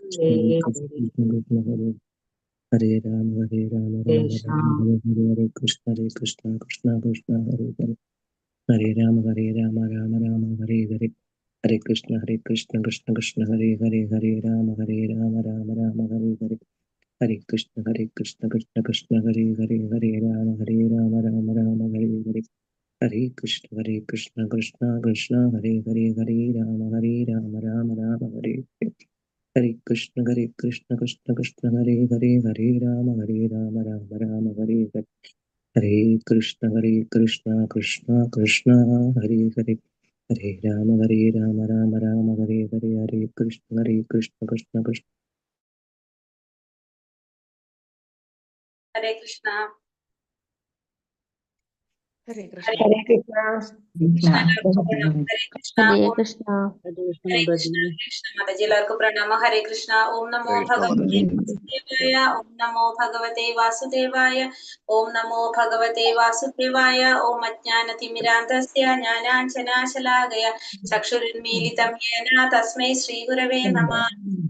Hare Krishna Krishna Hare Hare Rama Hare Rama Rama Rama Hare Hare Hare Krishna Hare Krishna Krishna Krishna Hare Hare Hare Rama Hare Rama Rama Rama Hare Hare Hare Krishna Hare Krishna Krishna Krishna Hare Hare Hare Rama Hare Rama Rama Rama Hare Hare Hare Krishna Hare Krishna Krishna Krishna Hare Hare Hare Rama Hare Rama Rama Rama Hare Hare Hare Krishna Hare Krishna Krishna Krishna Hare Hare Hare Rama Hare Rama Rama Rama Hare Hare Hare Krishna Hare Krishna Krishna Krishna Hare Hare Hare Rama Hare Rama Rama Rama Hare Hare Hare Krishna Hare Krishna Krishna Krishna Hare Hare Hare Rama Hare Rama Rama Rama Hare Hare Hare Krishna Hare Krishna Krishna Krishna. Hare Krishna. Hare Krishna. Hare Hare Krishna. Hare Krishna. Hare Om Krishna. Hare Krishna. Hare Krishna Mataji, എല്ലാവർക്കും പ്രണാമം. ഹരേ കൃഷ്ണ. ഓം നമോ ഹരേ കൃഷ്ണ ഭഗവതേ മാതാജി. വാസുദേവായ. ഓം നമോ ഭഗവതേ വാസുദേവായ. ഓം നമോ ഭഗവതേ വാസുദേവായ. ഓം അജ്ഞാനതിമിരാന്ധസ്യ ജ്ഞാനാഞ്ജനാശലാകയ ചക്ഷുരുന്മീലിതം യേന തസ്മൈ ശ്രീഗുരവേ നമ.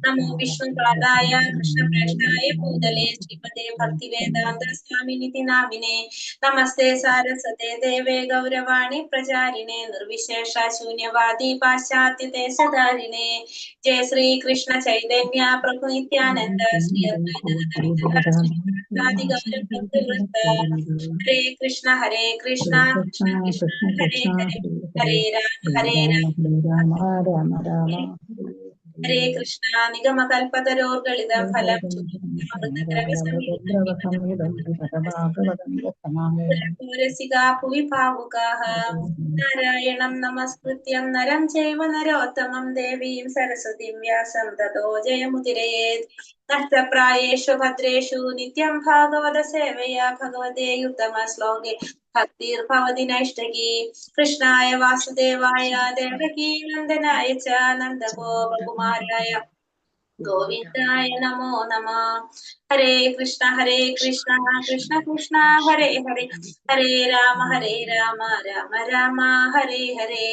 നമോ വിഷ്ണുപാദായ കൃഷ്ണപ്രേഷ്ഠായ ഭൂതലേ ശ്രീമതേ ഭക്തിവേദാന്ത സ്വാമിനിതി നാമിനേ. നമസ്തേ സാരസ്വതേ ദേവേ ഗൗരവാണി പ്രചാരിണേ നിർവിശേഷ ശൂന്യവാദി പാശ്ചാത്യ ദേശധാരിണേ. ജയ ശ്രീ കൃഷ്ണ ചൈതന്യ പ്രഭു നിത്യാനന്ദ ശ്രീ അദ്വൈത ഗദാധര ശ്രീ ഗൗരഭക്തവൃന്ദ. ഹരേ കൃഷ്ണ ഹരേ കൃഷ്ണ കൃഷ്ണ കൃഷ്ണ ഹരേ ഹരേ ഹരേ രാമ ഹരേ രാമ രാമ രാമ രാമ ഹരേ കൃഷ്ണ. നിഗമകൽപതരോർഗളിതം ഫലം രസികാ ഭുവി ഭാവുകാഃ. നാരായണം നമസ്കൃത്യം നരം ചൈവ നരോത്തമം ദേവീം സരസ്വതീം വ്യാസം തതോ ജയമുദിരയേത്. നഷ്ടപ്രായേഷു ഭദ്രേഷു നിത്യം ഭാഗവത സേവയാ ഭഗവതേ ഉത്തമ ശ്ലോകേ ഭക്തിർഭവതി നൈഷ്ടകീ. കൃഷ്ണായ വാസുദേവായ ദേവകീ നന്ദനായ ച നന്ദഗോപകുമാരായ ഗോവിന്ദായ നമോ നമ. ഹരേ കൃഷ്ണ ഹരേ കൃഷ്ണ കൃഷ്ണ കൃഷ്ണ ഹരേ ഹരേ ഹരേ രാമ ഹരേ രാമ രാമ രാമ ഹരേ ഹരേ.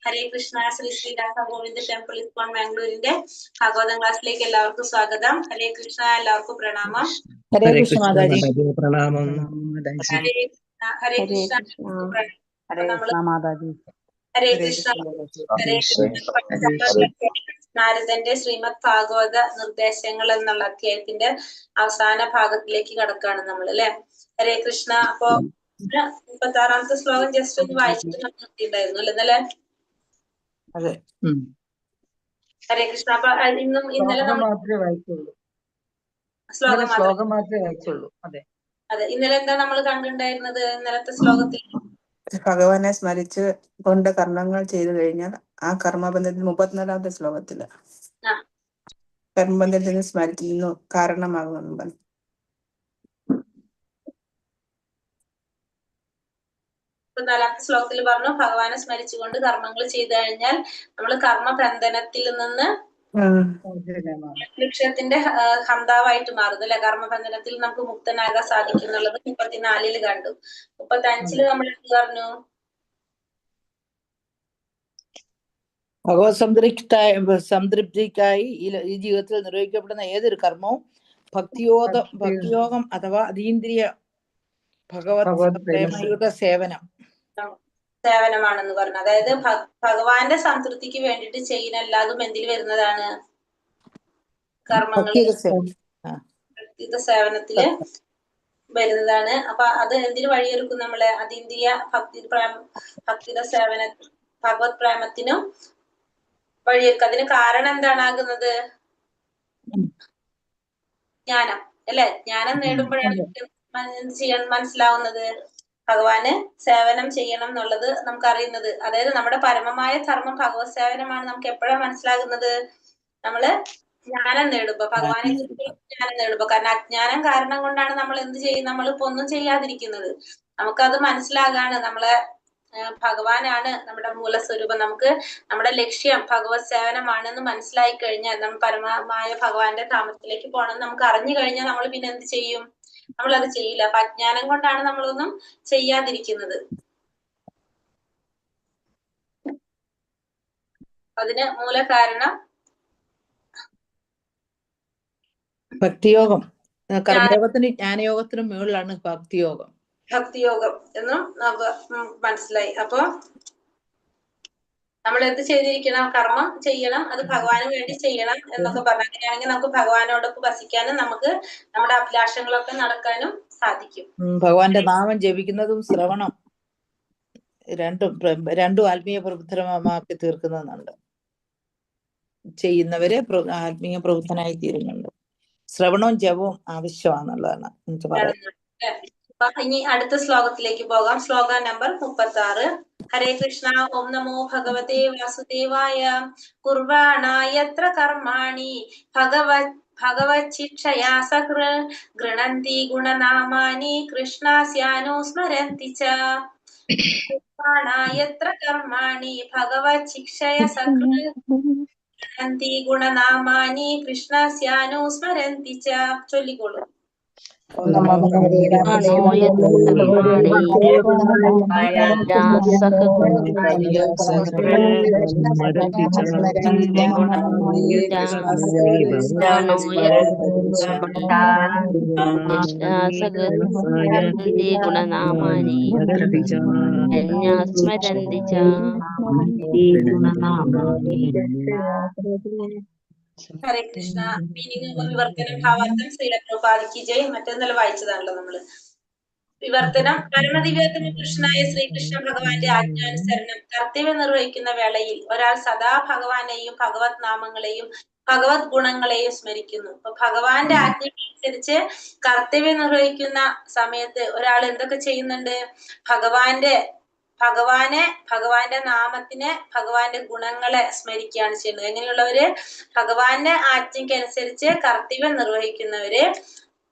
ഹരേ കൃഷ്ണ. ശ്രീ ശ്രീ രാധ ഗോവിന്ദ ടെമ്പിൾ ഇസ്കോൺ ബാംഗ്ലൂരിന്റെ ഭാഗവതം ക്ലാസ്സിലേക്ക് എല്ലാവർക്കും സ്വാഗതം. ഹരേ കൃഷ്ണ. എല്ലാവർക്കും പ്രണാമം. ഹരേ ഹരേ കൃഷ്ണ കൃഷ്ണ മാതാജി. മാതാജി, പ്രണാമം. മാതാജി. ഹരേ കൃഷ്ണ ഹരേ ഹരേ കൃഷ്ണ. കൃഷ്ണ. അപ്പൊ ഹരേ നമ്മള് കൃഷ്ണ മാതാജി. ഹരേ ഹരേ കൃഷ്ണ കൃഷ്ണ മാതാജി. ഹരേ കൃഷ്ണ. ഹരേ നാരദന്റെ ശ്രീമദ് ഭാഗവത നിർദ്ദേശങ്ങൾ എന്നുള്ള അധ്യായത്തിന്റെ അവസാന ഭാഗത്തിലേക്ക് കടക്കാണ് നമ്മൾ അല്ലെ? ഹരേ കൃഷ്ണ. അപ്പോ 36-ാമത്തെ ശ്ലോകം ജസ്റ്റ് ഒന്ന് വായിച്ചിട്ട് നമ്മൾ നിർത്തിയിട്ടുണ്ടായിരുന്നു അല്ലെ ഇന്നലെ? അതെ. ഹരേ കൃഷ്ണ. അപ്പൊ ഇന്നും ഇന്നലെ ശ്ലോകം നമ്മൾ മാത്രമേ വായിച്ചുള്ളൂ. ശ്ലോകം ഇന്നലെ മാത്രം. ശ്ലോകം മാത്രമേ വായിച്ചുള്ളൂ. അതെ അതെ. ഇന്നലെ എന്താ നമ്മൾ കണ്ടിട്ടുണ്ടായിരുന്നത് ഇന്നലത്തെ ശ്ലോകത്തിൽ? ഭഗവാനെ സ്മരിച്ച് കൊണ്ട് കർമ്മങ്ങൾ ചെയ്തു കഴിഞ്ഞാൽ ആ കർമ്മബന്ധത്തിൽ 34-ാമത്തെ ശ്ലോകത്തില് ആ കർമ്മബന്ധത്തിൽ നിന്ന് സ്മരിക്കുന്നു കാരണമാകുന്നു പറഞ്ഞു. 34-ാമത്തെ ശ്ലോകത്തിൽ പറഞ്ഞു ഭഗവാനെ സ്മരിച്ചുകൊണ്ട് കർമ്മങ്ങൾ ചെയ്തു കഴിഞ്ഞാൽ നമ്മൾ കർമ്മബന്ധനത്തിൽ നിന്ന് വൃക്ഷത്തിന്റെ ഹന്താവായിട്ട് മാറുന്നു അല്ലെ? കർമ്മബന്ധനത്തിൽ നമുക്ക് മുക്തനാകാൻ സാധിക്കും എന്നുള്ളത് 34-ല് കണ്ടു. 35-ല് നമ്മൾ എന്ത് പറഞ്ഞു? ഭഗവത് സംതൃപ്തിക്കായി ഈ ജീവിതത്തിൽ നിർവഹിക്കപ്പെടുന്ന ഏതൊരു കർമ്മവും ഭക്തിയോഗം അഥവാ അതീന്ദ്രിയ ഭഗവത് ഭഗവത് പ്രേമയുത സേവനം സേവനമാണെന്ന് പറഞ്ഞു. അതായത് ഭഗവാന്റെ സംതൃപ്തിക്ക് വേണ്ടിയിട്ട് ചെയ്യുന്ന എല്ലാതും എന്തിൽ വരുന്നതാണ്? കർമ്മങ്ങൾ ഭക്തിയുത സേവനത്തില് വരുന്നതാണ്. അപ്പൊ അത് എന്തിനു വഴിയൊരുക്കും? നമ്മളെ അതീന്ദ്രിയ ഭക്തി ഭക്തിയുടെ സേവന ഭഗവത് പ്രേമത്തിനും വഴിയൊരുക്കും. അതിന് കാരണം എന്താണ് ആകുന്നത്? ജ്ഞാനം അല്ലെ? ജ്ഞാനം നേടുമ്പോഴാണ് എന്ത് ചെയ്യാൻ മനസ്സിലാവുന്നത്? ഭഗവാന് സേവനം ചെയ്യണം എന്നുള്ളത് നമുക്ക് അറിയുന്നത്. അതായത് നമ്മുടെ പരമമായ ധർമ്മം ഭഗവത് സേവനമാണ്. നമുക്ക് എപ്പോഴാണ് മനസ്സിലാകുന്നത്? നമ്മള് ജ്ഞാനം നേടുമ്പോ, ഭഗവാനെ കുറിച്ച് ജ്ഞാനം നേടുമ്പോ. കാരണം അജ്ഞാനം കാരണം കൊണ്ടാണ് നമ്മൾ എന്ത് ചെയ്യും, നമ്മളിപ്പോ ഒന്നും ചെയ്യാതിരിക്കുന്നത്. നമുക്കത് മനസ്സിലാകാണ് നമ്മളെ ഭഗവാനാണ് നമ്മുടെ മൂലസ്വരൂപം. നമുക്ക് നമ്മുടെ ലക്ഷ്യം ഭഗവത് സേവനമാണെന്ന് മനസ്സിലായി കഴിഞ്ഞാൽ, നമ്മൾ പരമമായ ഭഗവാന്റെ ധാമത്തിലേക്ക് പോകണം നമുക്ക് അറിഞ്ഞു കഴിഞ്ഞാൽ നമ്മൾ പിന്നെ എന്ത് ചെയ്യും? നമ്മളത് ചെയ്യില്ല. അപ്പൊ അജ്ഞാനം കൊണ്ടാണ് നമ്മളൊന്നും ചെയ്യാതിരിക്കുന്നത്. അതിന് മൂല കാരണം ഭക്തിയോഗം. കർമ്മയോഗത്തിനും ജ്ഞാനയോഗത്തിനും മുകളിലാണ് ഭക്തിയോഗം. ഭക്തിയോഗം എന്നും നമുക്ക് മനസ്സിലായി. അപ്പൊ നമ്മൾ എന്ത് ചെയ്തിരിക്കണം? കർമ്മം ചെയ്യണം, അത് ഭഗവാന് വേണ്ടി ചെയ്യണം എന്നൊക്കെ പറഞ്ഞു. അങ്ങനെയാണെങ്കിൽ നമുക്ക് ഭഗവാനോടൊപ്പം വസിക്കാനും നമുക്ക് നമ്മുടെ അഭിലാഷങ്ങളൊക്കെ നടക്കാനും സാധിക്കും. ഭഗവാന്റെ നാമം ജപിക്കുന്നതും ശ്രവണം രണ്ടും രണ്ടും ആത്മീയ പ്രബുദ്ധമാക്കി തീർക്കുന്നുണ്ട്. ചെയ്യുന്നവരെ ആത്മീയ പ്രബുദ്ധനായി തീരുന്നുണ്ട്. ശ്രവണവും ജപവും ആവശ്യമാണെന്നുള്ളതാണ് എനിക്ക് പറയാം. ഇനി അടുത്ത ശ്ലോകത്തിലേക്ക് പോകാം. ശ്ലോക നമ്പർ 36. ഹരേ കൃഷ്ണ. ഓം നമോ ഭഗവതേ വാസുദേവായ. കുർവാണായത്ര കർമാണി ഭഗവച്ഛിക്ഷയാ സഹൃ ഗൃണന്തി ഗുണനാമാനി കൃഷ്ണസ്യാനുസ്മരന്തി ച. കുർവാണായത്ര കർമാണി ഭഗവച്ഛിക്ഷയ സഹൃ ഗൃണന്തി ഗുണനാമാനി കൃഷ്ണസ്യാനുസ്മരന്തി ച. ചൊല്ലിക്കോളൂ. ഗുണനാമാനി സ്മരന്തി ച. ഹരേ കൃഷ്ണ. മീനിങ് വിവർത്തനം ഭാവാർത്ഥം ശ്രീല പ്രഭുപാദ് ജയ്. മറ്റൊന്നല്ല വായിച്ചതാണല്ലോ നമ്മള്. വിവർത്തനം: പരമദിവ്യോത്തമ പുരുഷനായ ശ്രീകൃഷ്ണ ഭഗവാന്റെ ആജ്ഞാനുസരണം കർത്തവ്യം നിർവഹിക്കുന്ന വേളയിൽ ഒരാൾ സദാ ഭഗവാനെയും ഭഗവത് നാമങ്ങളെയും ഭഗവത് ഗുണങ്ങളെയും സ്മരിക്കുന്നു. അപ്പൊ ഭഗവാന്റെ ആജ്ഞ അനുസരിച്ച് കർത്തവ്യം നിർവഹിക്കുന്ന സമയത്ത് ഒരാൾ എന്തൊക്കെ ചെയ്യുന്നുണ്ട്? ഭഗവാനെ, ഭഗവാന്റെ നാമത്തിനെ, ഭഗവാന്റെ ഗുണങ്ങളെ സ്മരിക്കുകയാണ് ചെയ്യുന്നത്. എങ്ങനെയുള്ളവര്? ഭഗവാന്റെ ആജ്ഞയ്ക്ക് അനുസരിച്ച് കർത്തവ്യം നിർവഹിക്കുന്നവര്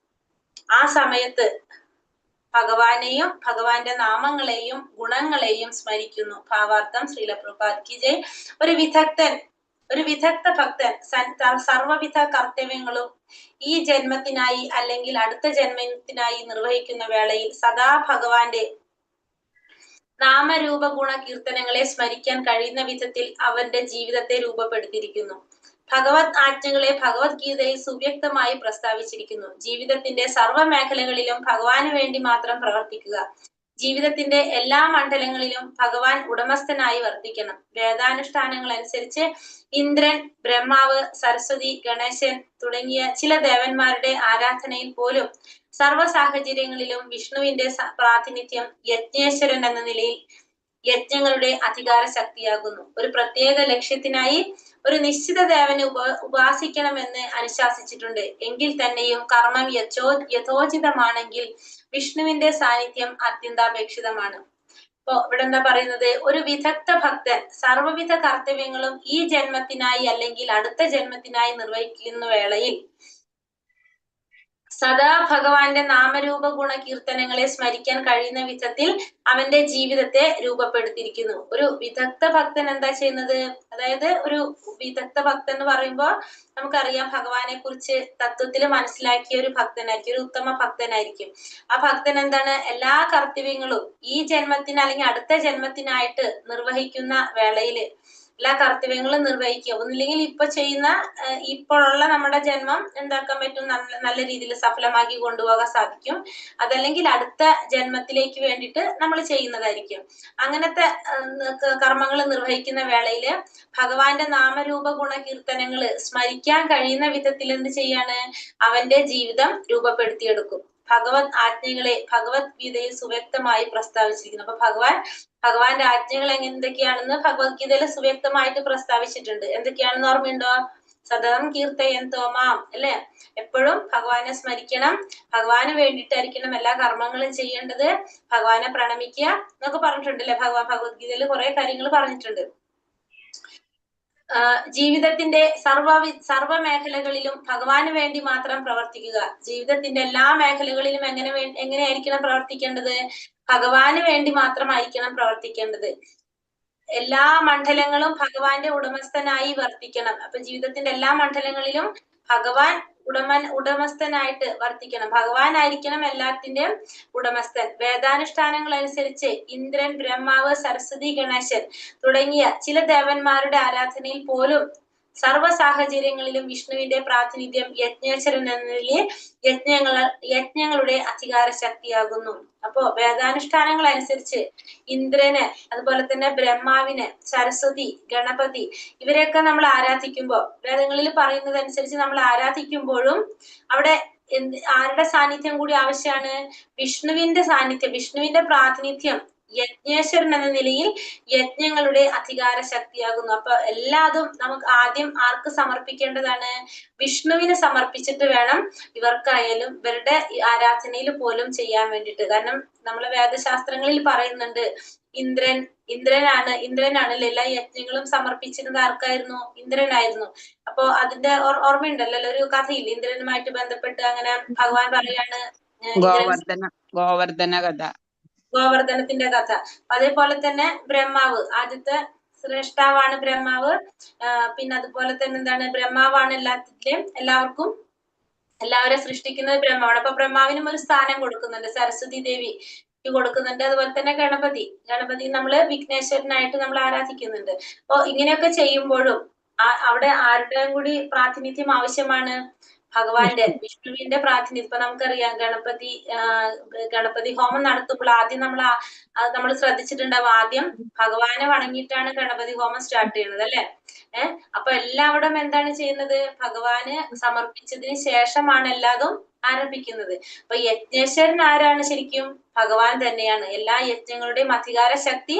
ആ സമയത്ത് ഭഗവാനെയും ഭഗവാന്റെ നാമങ്ങളെയും ഗുണങ്ങളെയും സ്മരിക്കുന്നു. ഭാവാർത്ഥം ശ്രീല പ്രഭുപാദ് കി ജയ്. ഒരു വിദഗ്ധ ഭക്തൻ സർവവിധ കർത്തവ്യങ്ങളും ഈ ജന്മത്തിനായി അല്ലെങ്കിൽ അടുത്ത ജന്മത്തിനായി നിർവഹിക്കുന്ന വേളയിൽ സദാ ഭഗവാന്റെ നാമരൂപ ഗുണ കീർത്തനങ്ങളെ സ്മരിക്കാൻ കഴിയുന്ന വിധത്തിൽ അവന്റെ ജീവിതത്തെ രൂപപ്പെടുത്തിയിരിക്കുന്നു. ഭഗവത് ആജ്ഞകളെ ഭഗവത്ഗീതയിൽ സുവ്യക്തമായി പ്രസ്താവിച്ചിരിക്കുന്നു. ജീവിതത്തിന്റെ സർവ്വ മേഖലകളിലും ഭഗവാന് വേണ്ടി മാത്രം പ്രവർത്തിക്കുക. ജീവിതത്തിന്റെ എല്ലാ മണ്ഡലങ്ങളിലും ഭഗവാൻ ഉടമസ്ഥനായി വർത്തിക്കണം. വേദാനുഷ്ഠാനങ്ങൾ അനുസരിച്ച് ഇന്ദ്രൻ, ബ്രഹ്മാവ്, സരസ്വതി, ഗണേശൻ തുടങ്ങിയ ചില ദേവന്മാരുടെ ആരാധനയിൽ പോലും സർവ സാഹചര്യങ്ങളിലും വിഷ്ണുവിന്റെ പ്രാതിനിധ്യം യജ്ഞേശ്വരൻ എന്ന നിലയിൽ യജ്ഞങ്ങളുടെ അധികാര ശക്തിയാകുന്നു. ഒരു പ്രത്യേക ലക്ഷ്യത്തിനായി ഒരു നിശ്ചിത ദേവനെ ഉപാസിക്കണമെന്ന് അനുശാസിച്ചിട്ടുണ്ട്. എങ്കിൽ തന്നെയും കർമ്മം യഥോചിതമാണെങ്കിൽ വിഷ്ണുവിന്റെ സാന്നിധ്യം അത്യന്താപേക്ഷിതമാണ്. ഇപ്പൊ ഇവിടെ എന്താ പറയുന്നത്? ഒരു വിദഗ്ധ ഭക്തൻ സർവവിധ കർത്തവ്യങ്ങളും ഈ ജന്മത്തിനായി അല്ലെങ്കിൽ അടുത്ത ജന്മത്തിനായി നിർവഹിക്കുന്ന വേളയിൽ സദാ ഭഗവാന്റെ നാമരൂപ ഗുണ കീർത്തനങ്ങളെ സ്മരിക്കാൻ കഴിയുന്ന വിധത്തിൽ അവന്റെ ജീവിതത്തെ രൂപപ്പെടുത്തിയിരിക്കുന്നു. ഒരു വിദഗ്ധ ഭക്തൻ എന്താ ചെയ്യുന്നത്? അതായത് ഒരു വിദഗ്ധ ഭക്തൻ എന്ന് പറയുമ്പോൾ നമുക്കറിയാം ഭഗവാനെ കുറിച്ച് തത്വത്തിൽ മനസ്സിലാക്കിയ ഒരു ഭക്തനായിരിക്കും, ഒരു ഉത്തമ ഭക്തനായിരിക്കും. ആ ഭക്തൻ എന്താണ്? എല്ലാ കർത്തവ്യങ്ങളും ഈ ജന്മത്തിന് അല്ലെങ്കിൽ അടുത്ത ജന്മത്തിനായിട്ട് നിർവഹിക്കുന്ന വേളയില് എല്ലാ കർത്തവ്യങ്ങളും നിർവഹിക്കുക. ഒന്നില്ലെങ്കിൽ ഇപ്പൊ ചെയ്യുന്ന ഇപ്പോഴുള്ള നമ്മുടെ ജന്മം എന്താക്കാൻ പറ്റും? നല്ല രീതിയിൽ സഫലമാക്കി കൊണ്ടുപോകാൻ സാധിക്കും. അതല്ലെങ്കിൽ അടുത്ത ജന്മത്തിലേക്ക് വേണ്ടിയിട്ട് നമ്മൾ ചെയ്യുന്നതായിരിക്കും. അങ്ങനത്തെ കർമ്മങ്ങൾ നിർവഹിക്കുന്ന വേളയില് ഭഗവാന്റെ നാമരൂപ ഗുണ കീർത്തനങ്ങള് സ്മരിക്കാൻ കഴിയുന്ന വിധത്തിൽ എന്ത് ചെയ്യാണ്? അവന്റെ ജീവിതം രൂപപ്പെടുത്തിയെടുക്കും. ഭഗവത് ആജ്ഞകളെ ഭഗവത്ഗീതയിൽ സുവ്യക്തമായി പ്രസ്താവിച്ചിരിക്കുന്നു. അപ്പൊ ഭഗവാന്റെ ആജ്ഞകൾ എന്തൊക്കെയാണെന്ന് ഭഗവത്ഗീതയിൽ സുവ്യക്തമായിട്ട് പ്രസ്താവിച്ചിട്ടുണ്ട്. എന്തൊക്കെയാണെന്ന് ഓർമ്മയുണ്ടോ? സതതം കീർത്തയന്തോ മാം, അല്ലെ? എപ്പോഴും ഭഗവാനെ സ്മരിക്കണം, ഭഗവാന് വേണ്ടിയിട്ടായിരിക്കണം എല്ലാ കർമ്മങ്ങളും ചെയ്യേണ്ടത്, ഭഗവാനെ പ്രണമിക്കുക എന്നൊക്കെ പറഞ്ഞിട്ടുണ്ട് അല്ലെ? ഭഗവത്ഗീതയിൽ കുറെ കാര്യങ്ങൾ പറഞ്ഞിട്ടുണ്ട്. ജീവിതത്തിന്റെ സർവ മേഖലകളിലും ഭഗവാന് വേണ്ടി മാത്രം പ്രവർത്തിക്കുക. ജീവിതത്തിന്റെ എല്ലാ മേഖലകളിലും എങ്ങനെയായിരിക്കണം പ്രവർത്തിക്കേണ്ടത്? ഭഗവാന് വേണ്ടി മാത്രമായിരിക്കണം പ്രവർത്തിക്കേണ്ടത്. എല്ലാ മണ്ഡലങ്ങളും ഭഗവാന്റെ ഉടമസ്ഥനായി വർത്തിക്കണം. അപ്പൊ ജീവിതത്തിന്റെ എല്ലാ മണ്ഡലങ്ങളിലും ഭഗവാൻ ഉടമസ്ഥനായിട്ട് വർത്തിക്കണം. ഭഗവാനായിരിക്കണം എല്ലാത്തിന്റെയും ഉടമസ്ഥൻ. വേദാനുഷ്ഠാനങ്ങൾ അനുസരിച്ച് ഇന്ദ്രൻ, ബ്രഹ്മാവ്, സരസ്വതി, ഗണേശൻ തുടങ്ങിയ ചില ദേവന്മാരുടെ ആരാധനയിൽ പോലും സർവ്വ സാഹചര്യങ്ങളിലും വിഷ്ണുവിന്റെ പ്രാതിനിധ്യം യജ്ഞേശ്വരൻ എന്ന നിലയിൽ യജ്ഞങ്ങളുടെ അധികാര ശക്തിയാകുന്നു. അപ്പോ വേദാനുഷ്ഠാനങ്ങൾ അനുസരിച്ച് ഇന്ദ്രന്, അതുപോലെ തന്നെ ബ്രഹ്മാവിന്, സരസ്വതി, ഗണപതി ഇവരെയൊക്കെ നമ്മൾ ആരാധിക്കുമ്പോ, വേദങ്ങളിൽ പറയുന്നത് അനുസരിച്ച് നമ്മൾ ആരാധിക്കുമ്പോഴും അവിടെ ആരുടെ സാന്നിധ്യം കൂടി ആവശ്യമാണ്? വിഷ്ണുവിന്റെ സാന്നിധ്യം, വിഷ്ണുവിന്റെ പ്രാതിനിധ്യം യജ്ഞേശ്വരൻ എന്ന നിലയിൽ യജ്ഞങ്ങളുടെ അധികാര ശക്തിയാകുന്നു. അപ്പൊ എല്ലാതും നമുക്ക് ആദ്യം ആർക്ക് സമർപ്പിക്കേണ്ടതാണ്? വിഷ്ണുവിന് സമർപ്പിച്ചിട്ട് വേണം ഇവർക്കായാലും ഇവരുടെ ആരാധനയിൽ പോലും ചെയ്യാൻ വേണ്ടിയിട്ട്. കാരണം നമ്മളെ വേദശാസ്ത്രങ്ങളിൽ പറയുന്നുണ്ട്, ഇന്ദ്രനാണല്ലോ എല്ലാ യജ്ഞങ്ങളും സമർപ്പിച്ചിരുന്നത്. ആർക്കായിരുന്നു? ഇന്ദ്രനായിരുന്നു. അപ്പൊ അതിന്റെ ഓർമ്മയുണ്ടല്ലോ, ഒരു കഥയില്ല ഇന്ദ്രനുമായിട്ട് ബന്ധപ്പെട്ട് അങ്ങനെ ഭഗവാൻ പറയാണ്, ഗോവർദ്ധന കഥ, ഗോവർദ്ധനത്തിന്റെ കഥ. അതേപോലെ തന്നെ ബ്രഹ്മാവ് ആദ്യത്തെ ശ്രേഷ്ഠാവാണ് ബ്രഹ്മാവ്. പിന്നെ അതുപോലെ തന്നെ എന്താണ്, ബ്രഹ്മാവാണ് എല്ലാത്തിലെയും എല്ലാവർക്കും എല്ലാവരെ സൃഷ്ടിക്കുന്നത് ബ്രഹ്മാവാണ്. അപ്പൊ ബ്രഹ്മാവിനും ഒരു സ്ഥാനം കൊടുക്കുന്നുണ്ട്, സരസ്വതി ദേവി കൊടുക്കുന്നുണ്ട്. അതുപോലെ തന്നെ ഗണപതി നമ്മള് വിഘ്നേശ്വരനായിട്ട് നമ്മൾ ആരാധിക്കുന്നുണ്ട്. അപ്പൊ ഇങ്ങനെയൊക്കെ ചെയ്യുമ്പോഴും അവിടെ ആരുടെയും കൂടി പ്രാതിനിധ്യം ആവശ്യമാണ്? ഭഗവാന്റെ, വിഷ്ണുവിന്റെ പ്രാതിനിധ്യം. ഇപ്പൊ നമുക്കറിയാം ഗണപതി ഹോമം നടത്തുമ്പോൾ ആദ്യം നമ്മൾ ശ്രദ്ധിച്ചിട്ടുണ്ടാവും, ആദ്യം ഭഗവാനെ വണങ്ങിയിട്ടാണ് ഗണപതി ഹോമം സ്റ്റാർട്ട് ചെയ്യുന്നത് അല്ലെ? അപ്പൊ എല്ലാവരും എന്താണ് ചെയ്യുന്നത്? ഭഗവാന് സമർപ്പിച്ചതിന് ശേഷമാണ് എല്ലാതും ആരംഭിക്കുന്നത്. അപ്പൊ യജ്ഞേശ്വരൻ ആരാണ്? ശരിക്കും ഭഗവാൻ തന്നെയാണ്. എല്ലാ യജ്ഞങ്ങളുടെയും അധികാര ശക്തി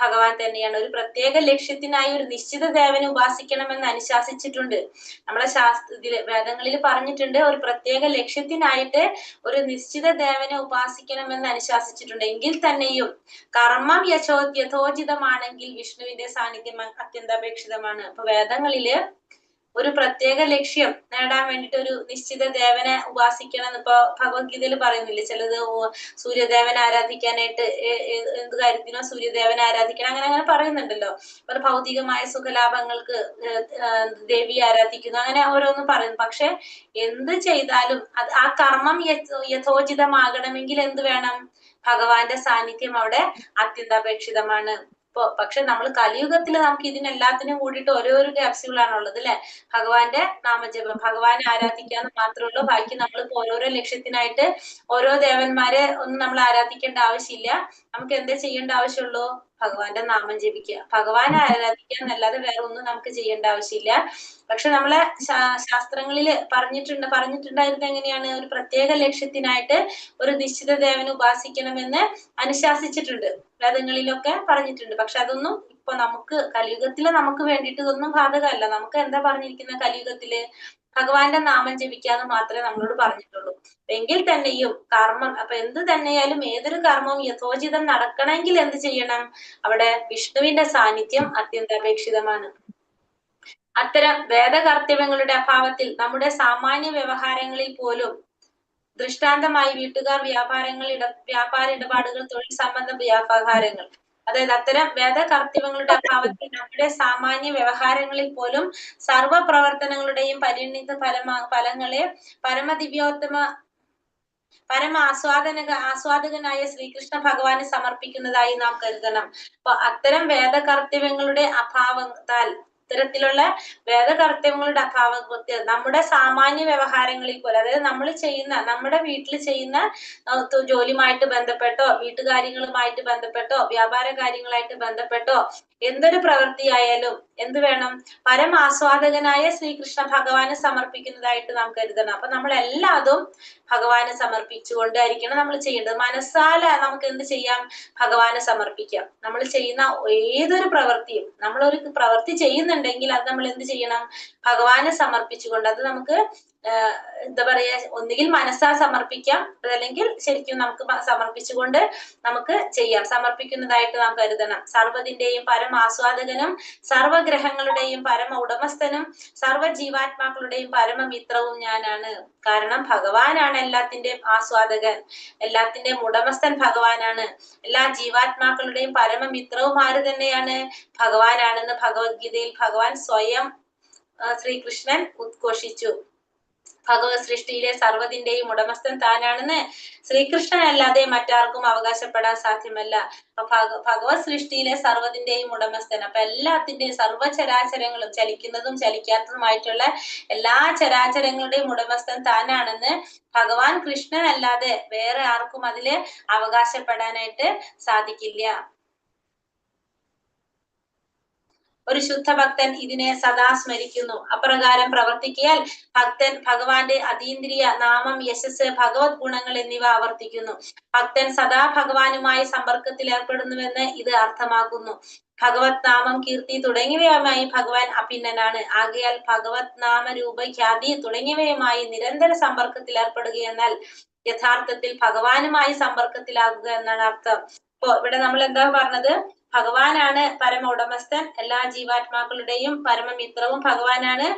ഭഗവാൻ തന്നെയാണ്. ഒരു പ്രത്യേക ലക്ഷ്യത്തിനായി ഒരു നിശ്ചിത ദേവനെ ഉപാസിക്കണമെന്ന് അനുശാസിച്ചിട്ടുണ്ട്. നമ്മളെ ശാസ്ത്രത്തില് വേദങ്ങളിൽ പറഞ്ഞിട്ടുണ്ട്, ഒരു പ്രത്യേക ലക്ഷ്യത്തിനായിട്ട് ഒരു നിശ്ചിത ദേവനെ ഉപാസിക്കണമെന്ന് അനുശാസിച്ചിട്ടുണ്ട്. എങ്കിൽ തന്നെയും കർമ്മം യഥോചിതമാണെങ്കിൽ വിഷ്ണുവിന്റെ സാന്നിധ്യം അത്യന്താപേക്ഷിതമാണ്. അപ്പൊ വേദങ്ങളില് ഒരു പ്രത്യേക ലക്ഷ്യം നേടാൻ വേണ്ടിട്ട് ഒരു നിശ്ചിത ദേവനെ ഉപാസിക്കണം എന്ന് ഇപ്പൊ ഭഗവത്ഗീതയിൽ പറയുന്നില്ലേ? ചിലത് സൂര്യദേവനെ ആരാധിക്കാനായിട്ട് എന്ത് കാര്യത്തിനോ സൂര്യദേവനെ ആരാധിക്കണം, അങ്ങനെ അങ്ങനെ പറയുന്നുണ്ടല്ലോ. അപ്പൊ ഭൗതികമായ സുഖലാഭങ്ങൾക്ക് ദേവിയെ ആരാധിക്കുന്നു, അങ്ങനെ ഓരോന്നും പറയുന്നു. പക്ഷെ എന്ത് ചെയ്താലും അത് ആ കർമ്മം യഥോചിതമാകണമെങ്കിൽ എന്ത് വേണം? ഭഗവാന്റെ സാന്നിധ്യം അവിടെ അത്യന്താപേക്ഷിതമാണ്. ഇപ്പൊ പക്ഷെ നമ്മൾ കലിയുഗത്തില് നമുക്ക് ഇതിനെല്ലാത്തിനും കൂടിയിട്ട് ഓരോരോ ക്യാപ്സ്യൂളാണുള്ളത് അല്ലെ? ഭഗവാന്റെ നാമജപം, ഭഗവാനെ ആരാധിക്കാന്ന് മാത്രമേ ഉള്ളൂ. ബാക്കി നമ്മളിപ്പോ ഓരോരോ ലക്ഷ്യത്തിനായിട്ട് ഓരോ ദേവന്മാരെ ഒന്നും നമ്മൾ ആരാധിക്കേണ്ട ആവശ്യമില്ല. നമുക്ക് എന്താ ചെയ്യേണ്ട ആവശ്യമുള്ളൂ? ഭഗവാന്റെ നാമം ജപിക്കുക, ഭഗവാനെ ആരാധിക്കുക എന്നല്ലാതെ വേറെ ഒന്നും നമുക്ക് ചെയ്യേണ്ട ആവശ്യമില്ല. പക്ഷെ നമ്മളെ ശാസ്ത്രങ്ങളില് പറഞ്ഞിട്ടുണ്ടായിരുന്നത് എങ്ങനെയാണ്? ഒരു പ്രത്യേക ലക്ഷ്യത്തിനായിട്ട് ഒരു നിശ്ചിത ദേവനെ ഉപാസിക്കണമെന്ന് അനുശാസിച്ചിട്ടുണ്ട്, വേദങ്ങളിലൊക്കെ പറഞ്ഞിട്ടുണ്ട്. പക്ഷെ അതൊന്നും ഇപ്പൊ നമുക്ക് കലിയുഗത്തില് നമുക്ക് വേണ്ടിയിട്ട് ഇതൊന്നും ബാധകമല്ല. നമുക്ക് എന്താ പറഞ്ഞിരിക്കുന്ന കലിയുഗത്തില്? ഭഗവാന്റെ നാമം ജപിക്കാന്ന് മാത്രമേ നമ്മളോട് പറഞ്ഞിട്ടുള്ളൂ. എങ്കിൽ തന്നെയും കർമ്മം, അപ്പൊ എന്ത് തന്നെയാലും ഏതൊരു കർമ്മവും യഥോചിതം നടക്കണമെങ്കിൽ എന്ത് ചെയ്യണം? അവിടെ വിഷ്ണുവിന്റെ സാന്നിധ്യം അത്യന്താപേക്ഷിതമാണ്. അത്തരം വേദകർത്തവ്യങ്ങളുടെ അഭാവത്തിൽ നമ്മുടെ സാമാന്യ വ്യവഹാരങ്ങളിൽ പോലും ദൃഷ്ടാന്തമായി വീട്ടുകാർ, വ്യാപാരങ്ങൾ, വ്യാപാര ഇടപാടുകൾ, തൊഴിൽ സംബന്ധ വ്യവഹാരങ്ങൾ, അതായത് അത്തരം വേദകർത്തവ്യങ്ങളുടെ അഭാവത്തിൽ നമ്മുടെ സാമാന്യ വ്യവഹാരങ്ങളിൽ പോലും സർവ പ്രവർത്തനങ്ങളുടെയും പരിണിത ഫലങ്ങളെ പരമദിവ്യോത്തമ പരമ ആസ്വാദകനായ ശ്രീകൃഷ്ണ ഭഗവാന് സമർപ്പിക്കുന്നതായി നാം കരുതണം. അപ്പൊ അത്തരം വേദകർത്തവ്യങ്ങളുടെ അഭാവത്താൽ, ഇത്തരത്തിലുള്ള വേദകർത്തവ്യങ്ങളുടെ അഭാവത്തിൽ നമ്മുടെ സാമാന്യ വ്യവഹാരങ്ങളിൽ പോലും, അതായത് നമ്മൾ ചെയ്യുന്ന നമ്മുടെ വീട്ടിൽ ചെയ്യുന്ന ജോലിയുമായിട്ട് ബന്ധപ്പെട്ടോ വീട്ടുകാര്യങ്ങളുമായിട്ട് ബന്ധപ്പെട്ടോ വ്യാപാര കാര്യങ്ങളായിട്ട് ബന്ധപ്പെട്ടോ എന്തൊരു പ്രവൃത്തിയായാലും എന്ത് വേണം? പരമാസ്വാദകനായ ശ്രീകൃഷ്ണ ഭഗവാന് സമർപ്പിക്കുന്നതായിട്ട് നാം കരുതണം. അപ്പൊ നമ്മളെല്ലാതും ഭഗവാന് സമർപ്പിച്ചുകൊണ്ടായിരിക്കണം നമ്മൾ ചെയ്യേണ്ടത്. മനസ്സാല നമുക്ക് എന്ത് ചെയ്യാം? ഭഗവാന് സമർപ്പിക്കാം. നമ്മൾ ചെയ്യുന്ന ഏതൊരു പ്രവൃത്തിയും, നമ്മളൊരു പ്രവൃത്തി ചെയ്യുന്നുണ്ടെങ്കിൽ അത് നമ്മൾ എന്ത് ചെയ്യണം? ഭഗവാന് സമർപ്പിച്ചുകൊണ്ട് അത് നമുക്ക് എന്താ പറയാ, ഒന്നുകിൽ മനസ്സാ സമർപ്പിക്കാം, അതല്ലെങ്കിൽ ശരിക്കും നമുക്ക് സമർപ്പിച്ചുകൊണ്ട് നമുക്ക് ചെയ്യാം. സമർപ്പിക്കുന്നതായിട്ട് നാം കരുതണം. സർവ്വതിന്റെയും പരമാസ്വാദകനും സർവഗ്രഹങ്ങളുടെയും പരമ ഉടമസ്ഥനും സർവ്വ ജീവാത്മാക്കളുടെയും പരമമിത്രവും ഞാനാണ്. കാരണം ഭഗവാനാണ് എല്ലാത്തിന്റെയും ആസ്വാദകൻ, എല്ലാത്തിന്റെയും ഉടമസ്ഥൻ ഭഗവാനാണ്. എല്ലാ ജീവാത്മാക്കളുടെയും പരമമിത്രവും ആര് തന്നെയാണ്? ഭഗവാനാണെന്ന് ഭഗവത്ഗീതയിൽ ഭഗവാൻ സ്വയം ശ്രീകൃഷ്ണൻ ഉദ്ഘോഷിച്ചു. ഭഗവത് സൃഷ്ടിയിലെ സർവ്വതിന്റെയും ഉടമസ്ഥൻ താനാണെന്ന് ശ്രീകൃഷ്ണനല്ലാതെ മറ്റാർക്കും അവകാശപ്പെടാൻ സാധ്യമല്ല. അപ്പൊ ഭഗവത് സൃഷ്ടിയിലെ സർവ്വതിന്റെയും ഉടമസ്ഥൻ, അപ്പൊ എല്ലാത്തിന്റെയും സർവ്വചരാചരങ്ങളും ചലിക്കുന്നതും ചലിക്കാത്തതുമായിട്ടുള്ള എല്ലാ ചരാചരങ്ങളുടെയും ഉടമസ്ഥൻ താനാണെന്ന് ഭഗവാൻ കൃഷ്ണനല്ലാതെ വേറെ ആർക്കും അതില് അവകാശപ്പെടാനായിട്ട് സാധിക്കില്ല. ഒരു ശുദ്ധഭക്തൻ ഇതിനെ സദാ സ്മരിക്കുന്നു. അപ്രകാരം പ്രവർത്തിക്കിയാൽ ഭക്തൻ ഭഗവാന്റെ അതീന്ദ്രിയ നാമം, യശസ്, ഭഗവത് ഗുണങ്ങൾ എന്നിവ ആവർത്തിക്കുന്നു. ഭക്തൻ സദാ ഭഗവാനുമായി സമ്പർക്കത്തിൽ ഏർപ്പെടുന്നുവെന്ന് ഇത് അർത്ഥമാക്കുന്നു. ഭഗവത് നാമം, കീർത്തി തുടങ്ങിയവയുമായി ഭഗവാൻ അഭിന്നനാണ്. ആകയാൽ ഭഗവത് നാമ, രൂപ, ഖ്യാതി തുടങ്ങിയവയുമായി നിരന്തര സമ്പർക്കത്തിൽ ഏർപ്പെടുകയെന്നാൽ യഥാർത്ഥത്തിൽ ഭഗവാനുമായി സമ്പർക്കത്തിലാകുക എന്നാണ് അർത്ഥം. അപ്പൊ ഇവിടെ നമ്മൾ എന്താ പറഞ്ഞത്? ഭഗവാനാണ് പരമ ഉടമസ്ഥൻ, എല്ലാ ജീവാത്മാക്കളുടെയും പരമമിത്രവും ഭഗവാനാണ്.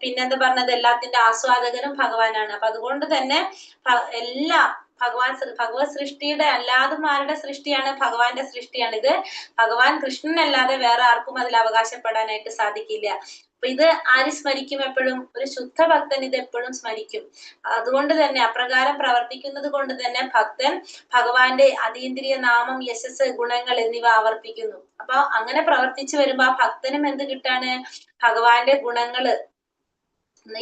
പിന്നെന്താ പറഞ്ഞത്? എല്ലാത്തിന്റെ ആസ്വാദകനും ഭഗവാനാണ്. അപ്പൊ അതുകൊണ്ട് തന്നെ എല്ലാ ഭഗവാൻ ഭഗവത് സൃഷ്ടിയുടെ അല്ലാതും ആരുടെ സൃഷ്ടിയാണ്? ഭഗവാന്റെ സൃഷ്ടിയാണ് ഇത്. ഭഗവാൻ കൃഷ്ണനല്ലാതെ വേറെ ആർക്കും അതിൽ അവകാശപ്പെടാനായിട്ട് സാധിക്കില്ല. അപ്പൊ ഇത് ആര് സ്മരിക്കും? എപ്പോഴും ഒരു ശുദ്ധ ഭക്തൻ ഇത് എപ്പോഴും സ്മരിക്കും. അതുകൊണ്ട് തന്നെ അപ്രകാരം പ്രവർത്തിക്കുന്നത് കൊണ്ട് തന്നെ ഭക്തൻ ഭഗവാന്റെ അതീന്ദ്രിയ നാമം, യശസ്, ഗുണങ്ങൾ എന്നിവ ആവർത്തിക്കുന്നു. അപ്പൊ അങ്ങനെ പ്രവർത്തിച്ചു വരുമ്പോ ആ ഭക്തനും എന്ത് കിട്ടാണ്? ഭഗവാന്റെ ഗുണങ്ങള്,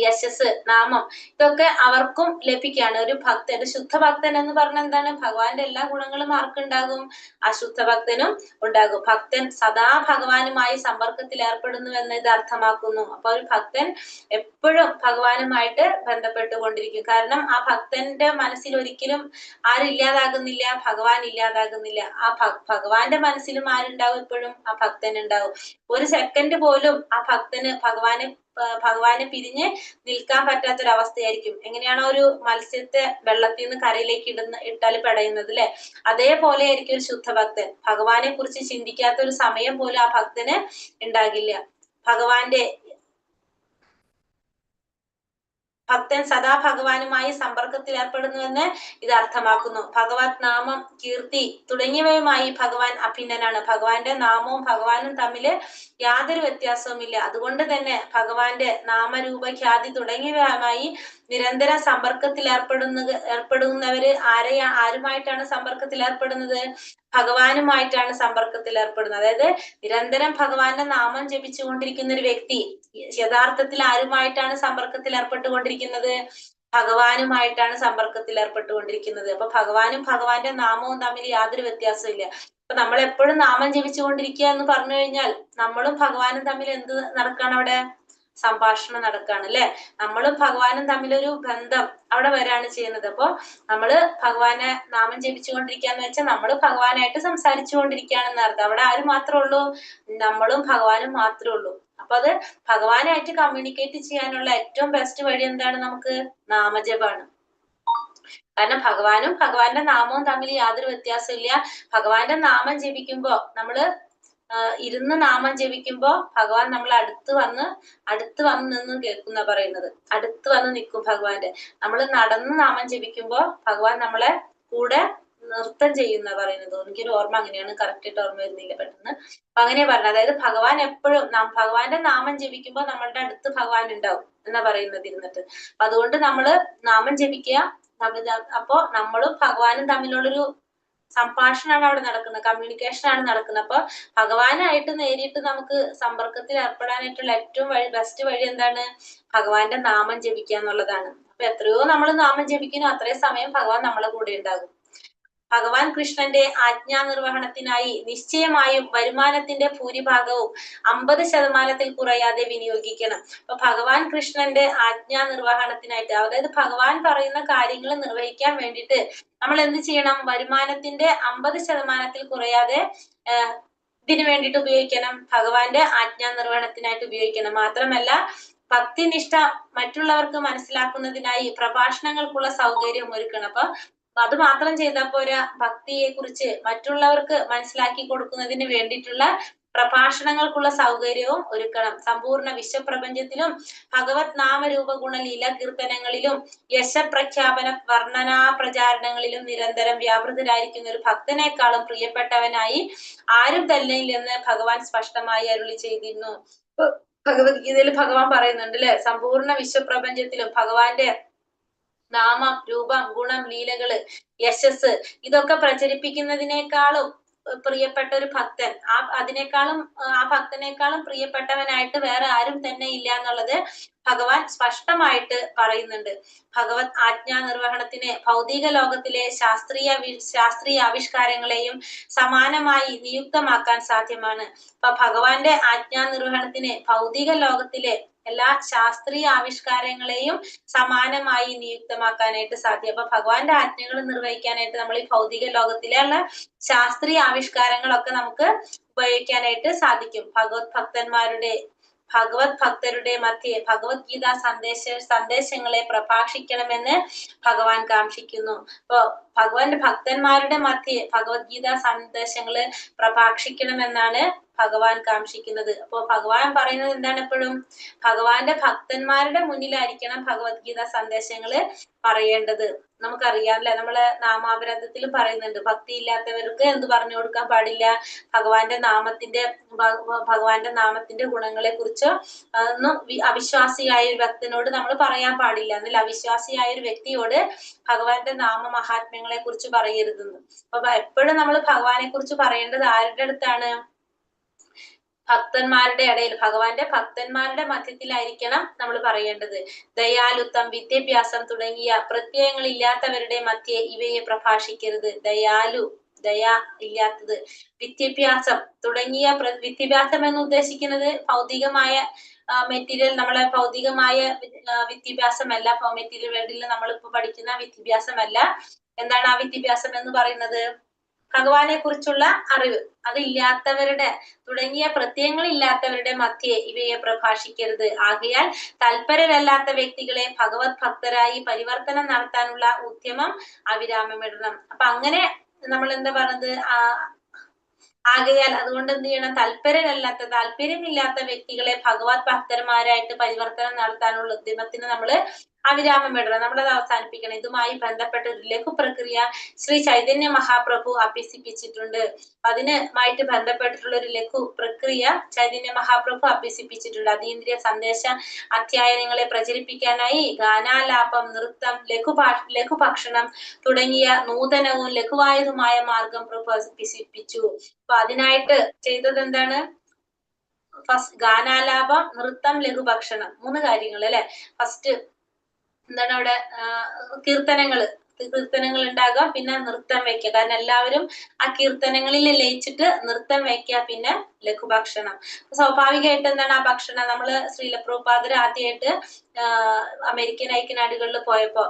യശസ്, നാമം ഇതൊക്കെ അവർക്കും ലഭിക്കുകയാണ്. ഒരു ഭക്തൻ, ഒരു ശുദ്ധ ഭക്തൻ എന്ന് പറഞ്ഞ എന്താണ്? ഭഗവാന്റെ എല്ലാ ഗുണങ്ങളും ആർക്കുണ്ടാകും? ആ ശുദ്ധ ഭക്തനും ഉണ്ടാകും. ഭക്തൻ സദാ ഭഗവാനുമായി സമ്പർക്കത്തിൽ ഏർപ്പെടുന്നു എന്ന് ഇത് അർത്ഥമാക്കുന്നു. അപ്പൊ ഒരു ഭക്തൻ എപ്പോഴും ഭഗവാനുമായിട്ട് ബന്ധപ്പെട്ടുകൊണ്ടിരിക്കും. കാരണം ആ ഭക്തന്റെ മനസ്സിൽ ഒരിക്കലും ആരും ഇല്ലാതാകുന്നില്ല, ഭഗവാൻ ഇല്ലാതാകുന്നില്ല. ആ ഭഗവാന്റെ മനസ്സിലും ആരുണ്ടാവും? എപ്പോഴും ആ ഭക്തൻ ഉണ്ടാവും. ഒരു സെക്കൻഡ് പോലും ആ ഭക്തന് ഭഗവാനെ പിരിഞ്ഞ് നിൽക്കാൻ പറ്റാത്തൊരവസ്ഥയായിരിക്കും. എങ്ങനെയാണോ ഒരു മത്സ്യത്തെ വെള്ളത്തിൽ നിന്ന് കരയിലേക്ക് ഇട്ടാൽ പെടയുന്നത് അല്ലെ, അതേപോലെ ആയിരിക്കും ഒരു ശുദ്ധഭക്തൻ. ഭഗവാനെ കുറിച്ച് ചിന്തിക്കാത്ത ഒരു സമയം പോലും ആ ഭക്തന് ഉണ്ടാകില്ല. ഭക്തൻ സദാ ഭഗവാനുമായി സമ്പർക്കത്തിൽ ഏർപ്പെടുന്നുവെന്ന് ഇത് അർത്ഥമാക്കുന്നു. ഭഗവത് നാമം, കീർത്തി തുടങ്ങിയവയുമായി ഭഗവാൻ അഭിന്നനാണ്. ഭഗവാന്റെ നാമവും ഭഗവാനും തമ്മില് യാതൊരു വ്യത്യാസവുമില്ല. അതുകൊണ്ട് തന്നെ ഭഗവാന്റെ നാമരൂപ, ഖ്യാതി തുടങ്ങിയവയുമായി നിരന്തരം സമ്പർക്കത്തിൽ ഏർപ്പെടുന്നവര് ആരുമായിട്ടാണ് സമ്പർക്കത്തിൽ ഏർപ്പെടുന്നത്? ഭഗവാനുമായിട്ടാണ് സമ്പർക്കത്തിൽ ഏർപ്പെടുന്നത്. അതായത് നിരന്തരം ഭഗവാന്റെ നാമം ജപിച്ചുകൊണ്ടിരിക്കുന്ന ഒരു വ്യക്തി യഥാർത്ഥത്തിൽ ആരുമായിട്ടാണ് സമ്പർക്കത്തിൽ ഏർപ്പെട്ടുകൊണ്ടിരിക്കുന്നത്? ഭഗവാനുമായിട്ടാണ് സമ്പർക്കത്തിൽ ഏർപ്പെട്ടുകൊണ്ടിരിക്കുന്നത്. അപ്പൊ ഭഗവാനും ഭഗവാന്റെ നാമവും തമ്മിൽ യാതൊരു വ്യത്യാസവും ഇല്ല. അപ്പൊ നമ്മൾ എപ്പോഴും നാമം ജപിച്ചുകൊണ്ടിരിക്കുക എന്ന് പറഞ്ഞു കഴിഞ്ഞാൽ നമ്മളും ഭഗവാനും തമ്മിൽ എന്ത് നടക്കാണ്? അവിടെ സംഭാഷണം നടക്കാണ് അല്ലെ? നമ്മളും ഭഗവാനും തമ്മിലൊരു ബന്ധം അവിടെ വരാണ് ചെയ്യുന്നത്. അപ്പൊ നമ്മള് ഭഗവാനെ നാമം ജപിച്ചുകൊണ്ടിരിക്കാന്ന് വെച്ചാൽ നമ്മള് ഭഗവാനായിട്ട് സംസാരിച്ചു കൊണ്ടിരിക്കുകയാണെന്ന് അർത്ഥം. അവിടെ ആര് മാത്രമേ ഉള്ളൂ? നമ്മളും ഭഗവാനും മാത്രമേ ഉള്ളൂ. അപ്പൊ അത് ഭഗവാനായിട്ട് കമ്മ്യൂണിക്കേറ്റ് ചെയ്യാനുള്ള ഏറ്റവും ബെസ്റ്റ് വഴി എന്താണ്? നമുക്ക് നാമജപാണ്. കാരണം ഭഗവാനും ഭഗവാന്റെ നാമവും തമ്മിൽ യാതൊരു വ്യത്യാസമില്ല. ഭഗവാന്റെ നാമം ജപിക്കുമ്പോ നമ്മള് ഇരുന്ന് നാമം ജപിക്കുമ്പോ ഭഗവാൻ നമ്മളെ അടുത്ത് വന്ന് നിന്ന് കേൾക്കുന്ന പറയുന്നത്. അടുത്ത് വന്ന് നിൽക്കും ഭഗവാന്റെ. നമ്മള് നടന്ന് നാമം ജപിക്കുമ്പോ ഭഗവാൻ നമ്മളെ കൂടെ നൃത്തം ചെയ്യുന്ന പറയുന്നത്. എനിക്കൊരു ഓർമ്മ അങ്ങനെയാണ്, കറക്റ്റ് ആയിട്ട് ഓർമ്മ വരുന്നില്ല പെട്ടെന്ന്. അപ്പൊ അങ്ങനെയാ പറഞ്ഞത്. അതായത് ഭഗവാൻ എപ്പോഴും ഭഗവാന്റെ നാമം ജപിക്കുമ്പോ നമ്മളുടെ അടുത്ത് ഭഗവാൻ ഉണ്ടാവും എന്നാ പറയുന്നത് ഇരുന്നിട്ട്. അപ്പൊ അതുകൊണ്ട് നമ്മള് നാമം ജപിക്കുക. അപ്പൊ നമ്മളും ഭഗവാനും തമ്മിലുള്ളൊരു സംഭാഷണമാണ് അവിടെ നടക്കുന്നത്, കമ്മ്യൂണിക്കേഷൻ ആണ് നടക്കുന്നത്. അപ്പൊ ഭഗവാനായിട്ട് നേരിട്ട് നമുക്ക് സമ്പർക്കത്തിൽ ഏർപ്പെടാനായിട്ടുള്ള ഏറ്റവും ബെസ്റ്റ് വഴി എന്താണ്? ഭഗവാന്റെ നാമം ജപിക്കുക എന്നുള്ളതാണ്. അപ്പൊ എത്രയോ നമ്മൾ നാമം ജപിക്കുന്നു അത്രയും സമയം ഭഗവാൻ നമ്മളെ കൂടെ ഉണ്ടാകും. ഭഗവാൻ കൃഷ്ണന്റെ ആജ്ഞാ നിർവഹണത്തിനായി നിശ്ചയമായും വരുമാനത്തിന്റെ ഭൂരിഭാഗവും 50% കുറയാതെ വിനിയോഗിക്കണം. അപ്പൊ ഭഗവാൻ കൃഷ്ണന്റെ ആജ്ഞാ നിർവഹണത്തിനായിട്ട്, അതായത് ഭഗവാൻ പറയുന്ന കാര്യങ്ങൾ നിർവഹിക്കാൻ വേണ്ടിയിട്ട് നമ്മൾ എന്ത് ചെയ്യണം? വരുമാനത്തിന്റെ 50% കുറയാതെ ഇതിനു വേണ്ടിയിട്ട് ഉപയോഗിക്കണം, ഭഗവാന്റെ ആജ്ഞാ നിർവഹണത്തിനായിട്ട് ഉപയോഗിക്കണം. മാത്രമല്ല ഭക്തിനിഷ്ഠ മറ്റുള്ളവർക്ക് മനസ്സിലാക്കുന്നതിനായി പ്രഭാഷണങ്ങൾക്കുള്ള സൗകര്യം ഒരുക്കണം. അപ്പൊ അത് മാത്രം ചെയ്താൽ പോരാ, ഭക്തിയെ കുറിച്ച് മറ്റുള്ളവർക്ക് മനസ്സിലാക്കി കൊടുക്കുന്നതിന് വേണ്ടിയിട്ടുള്ള പ്രഭാഷണങ്ങൾക്കുള്ള സൗകര്യവും ഒരുക്കണം. സമ്പൂർണ്ണ വിശ്വപ്രപഞ്ചത്തിലും ഭഗവത് നാമരൂപ ഗുണലീല കീർത്തനങ്ങളിലും യശപ്രഖ്യാപന വർണ്ണനാ പ്രചാരണങ്ങളിലും നിരന്തരം വ്യാപൃതരായിരിക്കുന്ന ഒരു ഭക്തനേക്കാളും പ്രിയപ്പെട്ടവനായി ആരും തന്നെയില്ലെന്ന് ഭഗവാൻ സ്പഷ്ടമായി അരുളി ചെയ്തിരുന്നു. ഭഗവത്ഗീതയിൽ ഭഗവാൻ പറയുന്നുണ്ട് അല്ലെ, സമ്പൂർണ്ണ വിശ്വപ്രപഞ്ചത്തിലും ഭഗവാന്റെ നാമം, രൂപം, ഗുണം, ലീലകള്, യശസ് ഇതൊക്കെ പ്രചരിപ്പിക്കുന്നതിനേക്കാളും പ്രിയപ്പെട്ട ഒരു ഭക്തൻ, അതിനേക്കാളും ആ ഭക്തനേക്കാളും പ്രിയപ്പെട്ടവനായിട്ട് വേറെ ആരും തന്നെ ഇല്ല എന്നുള്ളത് ഭഗവാൻ സ്പഷ്ടമായിട്ട് പറയുന്നുണ്ട്. ഭഗവത് ആജ്ഞാ നിർവഹണത്തിന് ഭൗതിക ലോകത്തിലെ ശാസ്ത്രീയ ആവിഷ്കാരങ്ങളെയും സമാനമായി നിയുക്തമാക്കാൻ സാധ്യമാണ്. അപ്പൊ ഭഗവാന്റെ ആജ്ഞാ നിർവഹണത്തിന് ഭൗതിക ലോകത്തിലെ എല്ലാ ശാസ്ത്രീയ ആവിഷ്കാരങ്ങളെയും സമാനമായി നിയുക്തമാക്കാനായിട്ട് സാധ്യം. അപ്പൊ ഭഗവാന്റെ ആജ്ഞകൾ നിർവഹിക്കാനായിട്ട് നമ്മൾ ഈ ഭൗതിക ലോകത്തിലുള്ള ശാസ്ത്രീയ ആവിഷ്കാരങ്ങളൊക്കെ നമുക്ക് ഉപയോഗിക്കാനായിട്ട് സാധിക്കും. ഭഗവത് ഭക്തരുടെ മധ്യേ ഭഗവത്ഗീത സന്ദേശങ്ങളെ പ്രഭാഷിക്കണമെന്ന് ഭഗവാൻ കാംക്ഷിക്കുന്നു. അപ്പൊ ഭഗവാന്റെ ഭക്തന്മാരുടെ മധ്യേ ഭഗവത്ഗീത സന്ദേശങ്ങള് പ്രഭാഷിക്കണമെന്നാണ് ഭഗവാൻ കാംക്ഷിക്കുന്നത്. അപ്പൊ ഭഗവാൻ പറയുന്നത് എന്താണ്? എപ്പോഴും ഭഗവാന്റെ ഭക്തന്മാരുടെ മുന്നിലായിരിക്കണം ഭഗവത്ഗീത സന്ദേശങ്ങള് പറയേണ്ടത്. നമുക്കറിയാം അല്ലെ, നമ്മള് നാമാപരാധത്തിലും പറയുന്നുണ്ട്, ഭക്തി ഇല്ലാത്തവർക്ക് എന്ത് പറഞ്ഞു കൊടുക്കാൻ പാടില്ല, ഭഗവാന്റെ നാമത്തിന്റെ ഗുണങ്ങളെ കുറിച്ചോ ഒന്നും അവിശ്വാസിയായ ഒരു ഭക്തനോട് നമ്മൾ പറയാൻ പാടില്ല. എന്നാൽ അവിശ്വാസിയായ ഒരു വ്യക്തിയോട് ഭഗവാന്റെ നാമ മഹാത്മ്യങ്ങളെ കുറിച്ച് പറയരുതെന്ന്. അപ്പൊ എപ്പോഴും നമ്മൾ ഭഗവാനെ കുറിച്ച് പറയേണ്ടത് ആരുടെ അടുത്താണ്? ഭക്തന്മാരുടെ ഇടയിൽ, ഭഗവാന്റെ ഭക്തന്മാരുടെ മധ്യത്തിലായിരിക്കണം നമ്മൾ പറയേണ്ടത്. ദയാലുത്വം, വിദ്യാഭ്യാസം തുടങ്ങിയ പ്രത്യയങ്ങളില്ലാത്തവരുടെ മധ്യേ ഇവയെ പ്രഭാഷിക്കരുത്. ദയ ഇല്ലാത്തത്, വിദ്യാഭ്യാസം തുടങ്ങിയ വിദ്യാഭ്യാസം എന്ന് ഉദ്ദേശിക്കുന്നത് ഭൗതികമായ മെറ്റീരിയൽ, നമ്മളെ ഭൗതികമായ വിദ്യാഭ്യാസമല്ല, മെറ്റീരിയൽ വേൾഡിൽ നമ്മളിപ്പോ പഠിക്കുന്ന വിദ്യാഭ്യാസമല്ല. എന്താണ് ആ വിദ്യാഭ്യാസം എന്ന് പറയുന്നത്? ഭഗവാനെ കുറിച്ചുള്ള അറിവ്. അതില്ലാത്തവരുടെ തുടങ്ങിയ പ്രത്യയങ്ങളില്ലാത്തവരുടെ മധ്യേ ഇവയെ പ്രഭാഷിക്കരുത്. ആകയാൽ തൽപരരല്ലാത്ത വ്യക്തികളെ ഭഗവത് ഭക്തരായി പരിവർത്തനം നടത്താനുള്ള ഉദ്യമം അവിരാമമിടണം. അപ്പൊ അങ്ങനെ നമ്മൾ എന്താ പറഞ്ഞത്? ആകയാൽ അതുകൊണ്ട് എന്ത് ചെയ്യണം? തൽപരരല്ലാത്ത, താല്പര്യമില്ലാത്ത വ്യക്തികളെ ഭഗവത് ഭക്തന്മാരായിട്ട് പരിവർത്തനം നടത്താനുള്ള ഉദ്യമത്തിന് നമ്മള് അവിരാമം ഇടണം, നമ്മളത് അവസാനിപ്പിക്കണം. ഇതുമായി ബന്ധപ്പെട്ട ഒരു ലഘു പ്രക്രിയ ശ്രീ ചൈതന്യ മഹാപ്രഭു അഭ്യസിപ്പിച്ചിട്ടുണ്ട്. അതിനുമായിട്ട് ബന്ധപ്പെട്ടിട്ടുള്ള ഒരു ലഘു പ്രക്രിയ ചൈതന്യ മഹാപ്രഭു അഭ്യസിപ്പിച്ചിട്ടുണ്ട്. അതീന്ദ്രിയ സന്ദേശ അധ്യായനങ്ങളെ പ്രചരിപ്പിക്കാനായി ഗാനാലാപം, നൃത്തം, ലഘുഭക്ഷണം തുടങ്ങിയ നൂതനവും ലഘുവായതുമായ മാർഗം പ്രഭു അഭ്യസിപ്പിച്ചു. അപ്പൊ അതിനായിട്ട് ചെയ്തത് എന്താണ്? ഫസ്റ്റ് ഗാനാലാപം, നൃത്തം, ലഘുഭക്ഷണം, മൂന്ന് കാര്യങ്ങൾ അല്ലെ. ഫസ്റ്റ് എന്താണ് അവിടെ? കീർത്തനങ്ങൾ ഉണ്ടാകുക, പിന്നെ നൃത്തം വെക്കുക. കാരണം എല്ലാവരും ആ കീർത്തനങ്ങളിൽ ലയിച്ചിട്ട് നൃത്തം വെക്കുക, പിന്നെ ലഘുഭക്ഷണം. സ്വാഭാവികമായിട്ട് എന്താണ് ആ ഭക്ഷണം? നമ്മള് ശ്രീല പ്രഭുപാദർ ആദ്യമായിട്ട് അമേരിക്കൻ ഐക്യനാടുകളിൽ പോയപ്പോ,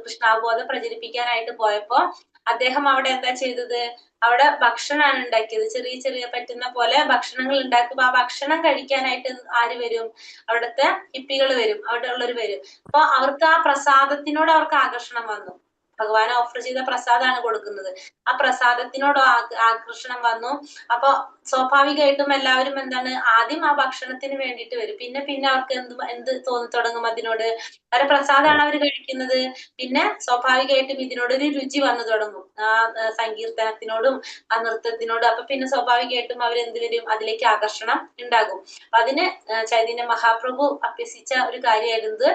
കൃഷ്ണാവബോധം പ്രചരിപ്പിക്കാനായിട്ട് പോയപ്പോ അദ്ദേഹം അവിടെ എന്താ ചെയ്തത്? അവിടെ ഭക്ഷണമാണ് ഉണ്ടാക്കിയത്. ചെറിയ ചെറിയ പറ്റുന്ന പോലെ ഭക്ഷണങ്ങൾ ഉണ്ടാക്കുമ്പോ ആ ഭക്ഷണം കഴിക്കാനായിട്ട് ആര് വരും? അവിടുത്തെ ഹിപ്പികൾ വരും, അവിടെ ഉള്ളവർ വരും. അപ്പൊ അവർക്ക് ആ പ്രസാദത്തിനോട് അവർക്ക് ആകർഷണം വന്നു. ഭഗവാൻ ഓഫർ ചെയ്ത പ്രസാദമാണ് കൊടുക്കുന്നത്. ആ പ്രസാദത്തിനോട് ആകർഷണം വന്നു. അപ്പൊ സ്വാഭാവികമായിട്ടും എല്ലാവരും എന്താണ് ആദ്യം ആ ഭക്ഷണത്തിന് വേണ്ടിയിട്ട് വരും. പിന്നെ പിന്നെ അവർക്ക് എന്ത് എന്ത് തോന്നി തുടങ്ങും അതിനോട്? അവരെ പ്രസാദമാണ് അവർ കഴിക്കുന്നത്. പിന്നെ സ്വാഭാവികമായിട്ടും ഇതിനോടൊരു രുചി വന്നു തുടങ്ങും, ആ സങ്കീർത്തനത്തിനോടും ആ നൃത്തത്തിനോടും. അപ്പൊ പിന്നെ സ്വാഭാവികമായിട്ടും അവരെന്ത് വരും? അതിലേക്ക് ആകർഷണം ഉണ്ടാകും. അപ്പൊ അതിന് ചൈതന്യ മഹാപ്രഭു അഭ്യസിച്ച ഒരു കാര്യമായിരുന്നത്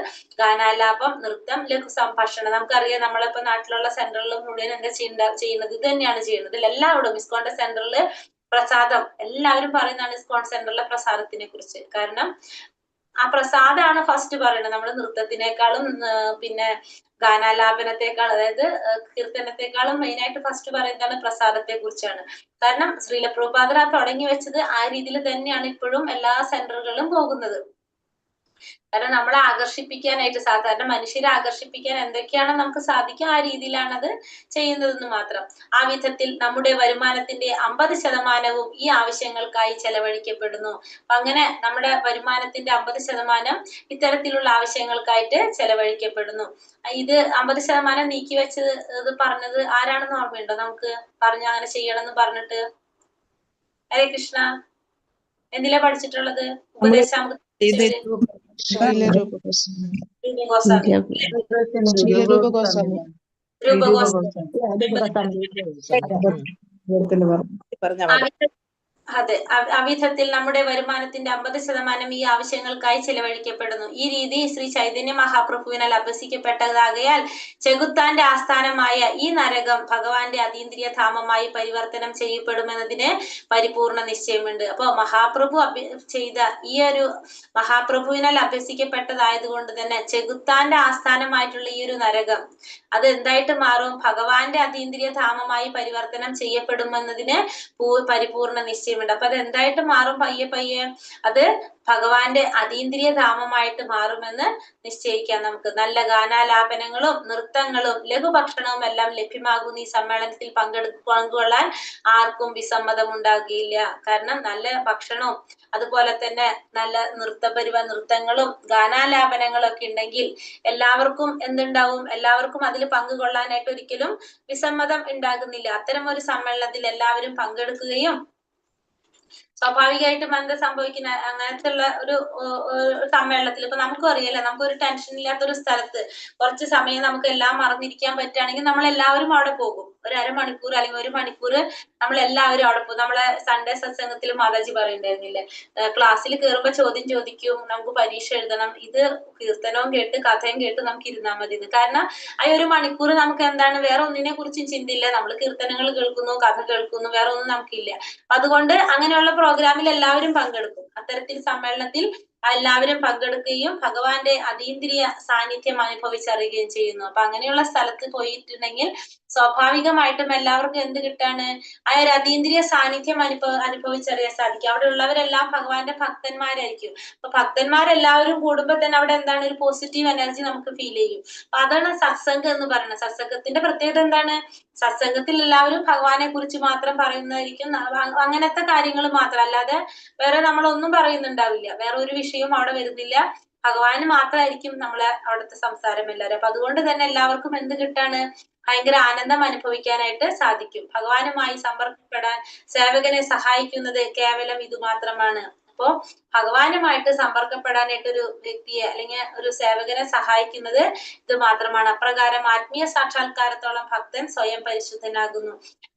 ഗാനാലാപം, നൃത്തം, ലഘു സംഭാഷണം. നമുക്കറിയാം നമ്മളിപ്പോ നാട്ടിലുള്ള സെന്ററിലും മുഴുവൻ എന്താ ചെയ്യുന്നത്? ഇത് തന്നെയാണ് ചെയ്യുന്നത്. എല്ലാവരും ഇസ്കോണിന്റെ സെന്ററില് പ്രസാദം എല്ലാവരും പറയുന്നതാണ് ഇസ്കോൺ സെന്ററിലെ പ്രസാദത്തിനെ കുറിച്ച്. കാരണം ആ പ്രസാദാണ് ഫസ്റ്റ് പറയുന്നത്. നമ്മള് നൃത്തത്തിനേക്കാളും പിന്നെ ഗാനാലാപനത്തെക്കാൾ, അതായത് കീർത്തനത്തെക്കാളും മെയിൻ ആയിട്ട് ഫസ്റ്റ് പറയുന്നതാണ് പ്രസാദത്തെ കുറിച്ചാണ്. കാരണം ശ്രീല പ്രഭുപാദർ ആ തുടങ്ങി വെച്ചത് ആ രീതിയിൽ തന്നെയാണ് ഇപ്പോഴും എല്ലാ സെന്ററുകളിലും പോകുന്നത്. കാരണം നമ്മളെ ആകർഷിപ്പിക്കാനായിട്ട്, സാധാരണ മനുഷ്യരെ ആകർഷിപ്പിക്കാൻ എന്തൊക്കെയാണോ നമുക്ക് സാധിക്കുക ആ രീതിയിലാണത് ചെയ്യുന്നതെന്ന് മാത്രം. ആ വിധത്തിൽ നമ്മുടെ വരുമാനത്തിന്റെ 50% ഈ ആവശ്യങ്ങൾക്കായി ചെലവഴിക്കപ്പെടുന്നു. അപ്പൊ അങ്ങനെ നമ്മുടെ വരുമാനത്തിന്റെ 50% ഇത്തരത്തിലുള്ള ആവശ്യങ്ങൾക്കായിട്ട് ചെലവഴിക്കപ്പെടുന്നു. ഇത് 50% നീക്കി വെച്ചത് ഇത് പറഞ്ഞത് ആരാണെന്ന് ഓർമ്മയുണ്ടോ നമുക്ക്? പറഞ്ഞ അങ്ങനെ ചെയ്യണമെന്ന് പറഞ്ഞിട്ട് ഹരേ കൃഷ്ണ എന്തിലാ പഠിച്ചിട്ടുള്ളത്? ഉപദേശാമൃത അതെ, അവിധത്തിൽ നമ്മുടെ വരുമാനത്തിന്റെ 50% ഈ ആവശ്യങ്ങൾക്കായി ചെലവഴിക്കപ്പെടുന്നു. ഈ രീതി ശ്രീ ചൈതന്യ മഹാപ്രഭുവിനാൽ അഭ്യസിക്കപ്പെട്ടതാകയാൽ ചെകുത്താന്റെ ആസ്ഥാനമായ ഈ നരകം ഭഗവാന്റെ അതീന്ദ്രിയ ധാമമായി പരിവർത്തനം ചെയ്യപ്പെടുമെന്നതിന് പരിപൂർണ നിശ്ചയമുണ്ട്. അപ്പൊ മഹാപ്രഭു ചെയ്ത ഈ ഒരു മഹാപ്രഭുവിനാൽ അഭ്യസിക്കപ്പെട്ടതായതുകൊണ്ട് തന്നെ ചെകുത്താന്റെ ആസ്ഥാനമായിട്ടുള്ള ഈ ഒരു നരകം അത് എന്തായിട്ട് മാറും? ഭഗവാന്റെ അതീന്ദ്രിയ ധാമമായി പരിവർത്തനം ചെയ്യപ്പെടുമെന്നതിന് പരിപൂർണ നിശ്ചയമുണ്ട്. അപ്പൊ അത് എന്തായിട്ട് മാറും? പയ്യെ പയ്യെ അത് ഭഗവാന്റെ അതീന്ദ്രിയ ധാമമായിട്ട് മാറുമെന്ന് നിശ്ചയിക്കാം നമുക്ക്. നല്ല ഗാനാലാപനങ്ങളും നൃത്തങ്ങളും ലഘുഭക്ഷണവും എല്ലാം ലഭ്യമാകുന്ന ഈ സമ്മേളനത്തിൽ പങ്കുകൊള്ളാൻ ആർക്കും വിസമ്മതം ഉണ്ടാകുകയില്ല. കാരണം നല്ല ഭക്ഷണവും അതുപോലെ തന്നെ നല്ല നൃത്തങ്ങളും ഗാനാലാപനങ്ങളും ഒക്കെ ഉണ്ടെങ്കിൽ എല്ലാവർക്കും എന്തുണ്ടാവും? എല്ലാവർക്കും അതിൽ പങ്കുകൊള്ളാനായിട്ട് ഒരിക്കലും വിസമ്മതം ഉണ്ടാകുന്നില്ല. അത്തരം ഒരു സമ്മേളനത്തിൽ എല്ലാവരും പങ്കെടുക്കുകയും സ്വാഭാവികമായിട്ടും എന്താ സംഭവിക്കുന്ന അങ്ങനത്തെ ഉള്ള ഒരു സമ്മേളനത്തിൽ ഇപ്പൊ നമുക്കും അറിയാലോ, നമുക്കൊരു ടെൻഷൻ ഇല്ലാത്തൊരു സ്ഥലത്ത് കുറച്ച് സമയം നമുക്ക് എല്ലാം മറന്നിരിക്കാൻ പറ്റുകയാണെങ്കിൽ നമ്മൾ എല്ലാവരും അവിടെ പോകും. ഒരു അരമണിക്കൂർ അല്ലെങ്കിൽ 1 മണിക്കൂർ നമ്മൾ എല്ലാവരും അവിടെ പോകും. നമ്മളെ സൺഡേ സത്സംഗത്തിൽ മാതാജി പറയുണ്ടായിരുന്നില്ലേ, ക്ലാസ്സിൽ കയറുമ്പോ ചോദ്യം ചോദിക്കും, നമുക്ക് പരീക്ഷ എഴുതണം, ഇത് കീർത്തനവും കേട്ട് കഥയും കേട്ട് നമുക്ക് ഇരുന്നാൽ മതി. കാരണം ആ 1 മണിക്കൂർ നമുക്ക് എന്താണ്, വേറെ ഒന്നിനെ കുറിച്ചും ചിന്തയില്ല. നമ്മൾ കീർത്തനങ്ങൾ കേൾക്കുന്നു, കഥ കേൾക്കുന്നു, വേറെ ഒന്നും നമുക്കില്ല. അതുകൊണ്ട് അങ്ങനെയുള്ള പ്രോഗ്രാമിൽ എല്ലാവരും പങ്കെടുക്കും. അത്തരത്തിൽ സമ്മേളനത്തിൽ എല്ലാവരും പങ്കെടുക്കുകയും ഭഗവാന്റെ അതീന്ദ്രിയ സാന്നിധ്യം അനുഭവിച്ചറിയുകയും ചെയ്യുന്നു. അപ്പൊ അങ്ങനെയുള്ള സ്ഥലത്ത് പോയിട്ടുണ്ടെങ്കിൽ സ്വാഭാവികമായിട്ടും എല്ലാവർക്കും എന്ത് കിട്ടാണ്? ആ ഒരു അതീന്ദ്രിയ സാന്നിധ്യം അനുഭവിച്ചറിയാൻ സാധിക്കും. അവിടെ ഉള്ളവരെല്ലാം ഭഗവാന്റെ ഭക്തന്മാരായിരിക്കും. അപ്പൊ ഭക്തന്മാരെല്ലാവരും കൂടുമ്പോ തന്നെ അവിടെ എന്താണ്, ഒരു പോസിറ്റീവ് എനർജി നമുക്ക് ഫീൽ ചെയ്യും. അപ്പൊ അതാണ് സത്സംഗം എന്ന് പറയുന്നത്. സത്സംഗത്തിന്റെ പ്രത്യേകത എന്താണ്? സത്സംഗത്തിൽ എല്ലാവരും ഭഗവാനെ കുറിച്ച് മാത്രം പറയുന്നതായിരിക്കും, അങ്ങനത്തെ കാര്യങ്ങൾ മാത്രം, അല്ലാതെ വേറെ നമ്മളൊന്നും പറയുന്നുണ്ടാവില്ല, വേറെ ഒരു വിഷയവും അവിടെ വരുന്നില്ല. ഭഗവാന് മാത്രമായിരിക്കും നമ്മളെ അവിടുത്തെ സംസാരം എല്ലാവരും. അപ്പൊ അതുകൊണ്ട് തന്നെ എല്ലാവർക്കും എന്ത് കിട്ടാണ്? ഭയങ്കര ആനന്ദം അനുഭവിക്കാനായിട്ട് സാധിക്കും. ഭഗവാനുമായി സമ്പർക്കപ്പെടാൻ സേവകനെ സഹായിക്കുന്നത് കേവലം ഇത് മാത്രമാണ്. അപ്പോ ഭഗവാനുമായിട്ട് സമ്പർക്കപ്പെടാനായിട്ട് ഒരു വ്യക്തിയെ അല്ലെങ്കിൽ ഒരു സേവകനെ സഹായിക്കുന്നത് ഇത് മാത്രമാണ്. അപ്രകാരം ആത്മീയ സാക്ഷാത്കാരത്തോളം ഭക്തൻ സ്വയം പരിശുദ്ധനാകുന്നു.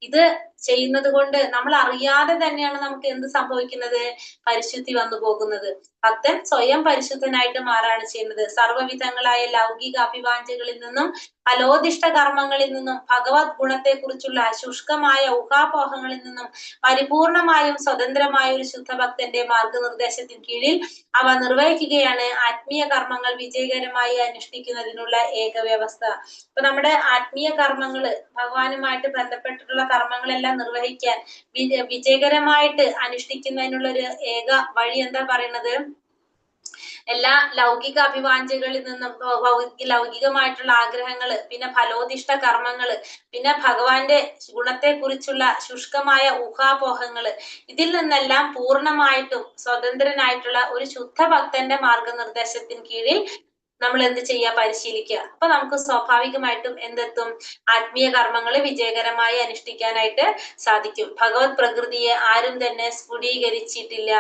ഇത് ചെയ്യുന്നത് കൊണ്ട് നമ്മൾ അറിയാതെ തന്നെയാണ് നമുക്ക് എന്ത് സംഭവിക്കുന്നത്? പരിശുദ്ധി വന്നു പോകുന്നത്. ഭക്തൻ സ്വയം പരിശുദ്ധനായിട്ട് മാറാണ് ചെയ്യുന്നത്. സർവ്വവിധങ്ങളായ ലൗകിക അഭിവാഞ്ചകളിൽ നിന്നും ഫലോദിഷ്ട കർമ്മങ്ങളിൽ നിന്നും ഭഗവത് ഗുണത്തെ കുറിച്ചുള്ള ശുഷ്കമായ ഊഹാപോഹങ്ങളിൽ നിന്നും പരിപൂർണമായും സ്വതന്ത്രമായ ഒരു ശുദ്ധഭക്തന്റെ മാർഗനിർദ്ദേശത്തിന് കീഴിൽ അവ നിർവഹിക്കുകയാണ് ആത്മീയ കർമ്മങ്ങൾ വിജയകരമായി അനുഷ്ഠിക്കുന്നതിനുള്ള ഏക വ്യവസ്ഥ. അപ്പൊ നമ്മുടെ ആത്മീയ കർമ്മങ്ങള്, ഭഗവാനുമായിട്ട് ബന്ധപ്പെട്ടിട്ടുള്ള കർമ്മങ്ങളെല്ലാം നിർവഹിക്കാൻ വിജയകരമായിട്ട് അനുഷ്ഠിക്കുന്നതിനുള്ള ഒരു ഏക വഴി എന്താ പറയുന്നത്? എല്ലാ ലൗകിക അഭിവാഞ്ചകളിൽ നിന്നും ലൗകികമായിട്ടുള്ള ആഗ്രഹങ്ങള്, പിന്നെ ഫലോദിഷ്ട കർമ്മങ്ങള്, പിന്നെ ഭഗവാന്റെ ഗുണത്തെ കുറിച്ചുള്ള ശുഷ്കമായ ഊഹാപോഹങ്ങള്, ഇതിൽ നിന്നെല്ലാം പൂർണ്ണമായിട്ടും സ്വതന്ത്രനായിട്ടുള്ള ഒരു ശുദ്ധ ഭക്തന്റെ മാർഗനിർദ്ദേശത്തിന് കീഴിൽ നമ്മൾ എന്ത് ചെയ്യാ? പരിശീലിക്കുക. അപ്പൊ നമുക്ക് സ്വാഭാവികമായിട്ടും എന്തെത്തും? ആത്മീയ കർമ്മങ്ങളെ വിജയകരമായി അനുഷ്ഠിക്കാനായിട്ട് സാധിക്കും. ഭഗവത് പ്രകൃതിയെ ആരും തന്നെ സ്ഫുടീകരിച്ചിട്ടില്ല.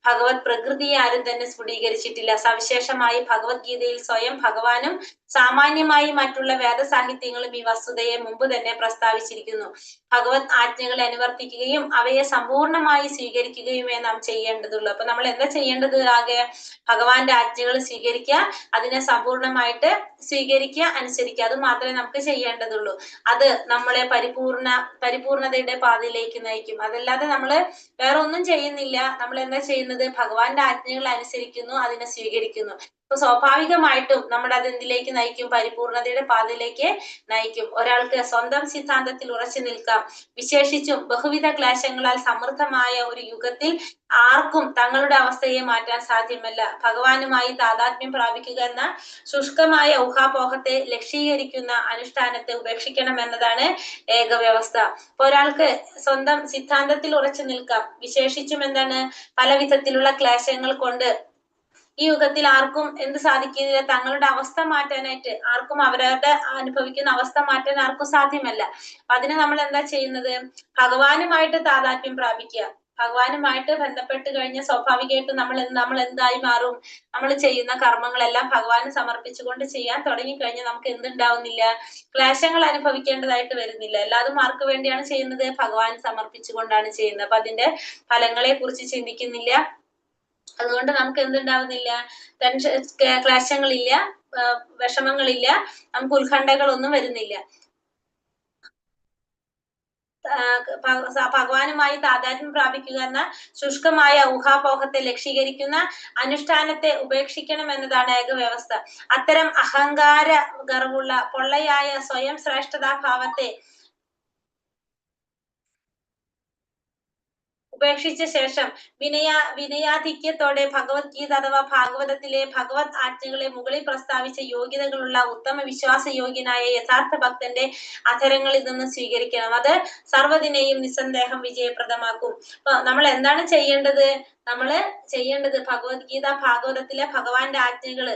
ഭഗവത് പ്രകൃതിയെ ആരും തന്നെ സ്ഫുടീകരിച്ചിട്ടില്ല. സവിശേഷമായി ഭഗവത്ഗീതയിൽ സ്വയം ഭഗവാനും സാമാന്യമായി മറ്റുള്ള വേദസാഹിത്യങ്ങളും ഈ വസ്തുതയെ മുമ്പ് തന്നെ പ്രസ്താവിച്ചിരിക്കുന്നു. ഭഗവത് ആജ്ഞകളെ അനുവർത്തിക്കുകയും അവയെ സമ്പൂർണമായി സ്വീകരിക്കുകയുമേ നാം ചെയ്യേണ്ടതുള്ളൂ. അപ്പൊ നമ്മൾ എന്താ ചെയ്യേണ്ടത്? ആകെ ഭഗവാന്റെ ആജ്ഞകൾ സ്വീകരിക്കുക, അതിനെ സമ്പൂർണമായിട്ട് സ്വീകരിക്കുക, അനുസരിക്കുക. അത് മാത്രമേ നമുക്ക് ചെയ്യേണ്ടതുള്ളൂ. അത് നമ്മളെ പരിപൂർണതയുടെ പാതയിലേക്ക് നയിക്കും. അതല്ലാതെ നമ്മള് വേറെ ഒന്നും ചെയ്യുന്നില്ല. നമ്മൾ എന്താ ചെയ്യുന്നത്? ഭഗവാന്റെ ആജ്ഞകൾ അനുസരിക്കുന്നു, അതിനെ സ്വീകരിക്കുന്നു. അപ്പൊ സ്വാഭാവികമായിട്ടും നമ്മുടെ അതെന്തിലേക്ക് നയിക്കും? പരിപൂർണതയുടെ പാതയിലേക്ക് നയിക്കും. ഒരാൾക്ക് സ്വന്തം സിദ്ധാന്തത്തിൽ ഉറച്ചു നിൽക്കാം. വിശേഷിച്ചും ബഹുവിധ ക്ലേശങ്ങളാൽ സമൃദ്ധമായ ഒരു യുഗത്തിൽ ആർക്കും തങ്ങളുടെ അവസ്ഥയെ മാറ്റാൻ സാധ്യമല്ല. ഭഗവാനുമായി താദാത്മ്യം പ്രാപിക്കുക എന്ന ശുഷ്കമായ ഊഹാപോഹത്തെ ലക്ഷീകരിക്കുന്ന അനുഷ്ഠാനത്തെ ഉപേക്ഷിക്കണം എന്നതാണ് ഏക വ്യവസ്ഥ. അപ്പൊ ഒരാൾക്ക് സ്വന്തം സിദ്ധാന്തത്തിൽ ഉറച്ചു നിൽക്കാം. വിശേഷിച്ചും എന്താണ്? പല വിധത്തിലുള്ള ക്ലേശങ്ങൾ കൊണ്ട് ഈ യുഗത്തിൽ ആർക്കും എന്ത് സാധിക്കുന്നില്ല? തങ്ങളുടെ അവസ്ഥ മാറ്റാനായിട്ട് ആർക്കും, അവരവരുടെ അനുഭവിക്കുന്ന അവസ്ഥ മാറ്റാൻ ആർക്കും സാധ്യമല്ല. അപ്പൊ അതിന് നമ്മൾ എന്താ ചെയ്യുന്നത്? ഭഗവാനുമായിട്ട് താദാത്മ്യം പ്രാപിക്കുക. ഭഗവാനുമായിട്ട് ബന്ധപ്പെട്ട് കഴിഞ്ഞാൽ സ്വാഭാവികമായിട്ടും നമ്മൾ നമ്മൾ എന്തായി മാറും? നമ്മൾ ചെയ്യുന്ന കർമ്മങ്ങളെല്ലാം ഭഗവാന് സമർപ്പിച്ചുകൊണ്ട് ചെയ്യാൻ തുടങ്ങിക്കഴിഞ്ഞാൽ നമുക്ക് എന്തുണ്ടാവുന്നില്ല? ക്ലേശങ്ങൾ അനുഭവിക്കേണ്ടതായിട്ട് വരുന്നില്ല. എല്ലാതും ആർക്ക് വേണ്ടിയാണ് ചെയ്യുന്നത്? ഭഗവാൻ സമർപ്പിച്ചുകൊണ്ടാണ് ചെയ്യുന്നത്. അപ്പൊ അതിന്റെ ഫലങ്ങളെ കുറിച്ച് ചിന്തിക്കുന്നില്ല. അതുകൊണ്ട് നമുക്ക് എന്തുണ്ടാവുന്നില്ല? ടെൻഷൻ, ക്ലേശങ്ങളില്ല, വിഷമങ്ങളില്ല, നമുക്ക് ഉത്കണ്ഠകളൊന്നും വരുന്നില്ല. ഭഗവാനുമായി താദാത്മ്യം പ്രാപിക്കുക എന്ന ശുഷ്കമായ ഊഹാപോഹത്തെ ലക്ഷീകരിക്കുന്ന അനുഷ്ഠാനത്തെ ഉപേക്ഷിക്കണം എന്നതാണ് ഏക വ്യവസ്ഥ. അത്തരം അഹങ്കാര ഗർവുള്ള പൊള്ളയായ സ്വയം ശ്രേഷ്ഠതാഭാവത്തെ ഉപേക്ഷിച്ച ശേഷം വിനയാധിക്യത്തോടെ ഭഗവത്ഗീത അഥവാ ഭാഗവതത്തിലെ ഭഗവത് ആജ്ഞകളെ മുകളിൽ പ്രസ്താവിച്ച യോഗ്യതകളുള്ള ഉത്തമ വിശ്വാസയോഗ്യനായ യഥാർത്ഥ ഭക്തന്റെ അധരങ്ങളിൽ നിന്ന് സ്വീകരിക്കണം. അത് സർവ്വതിനെയും നിസ്സന്ദേഹം വിജയപ്രദമാക്കും. അപ്പൊ നമ്മൾ എന്താണ് ചെയ്യേണ്ടത്? നമ്മള് ചെയ്യേണ്ടത് ഭഗവത്ഗീത ഭാഗവതത്തിലെ ഭഗവാന്റെ ആജ്ഞകള്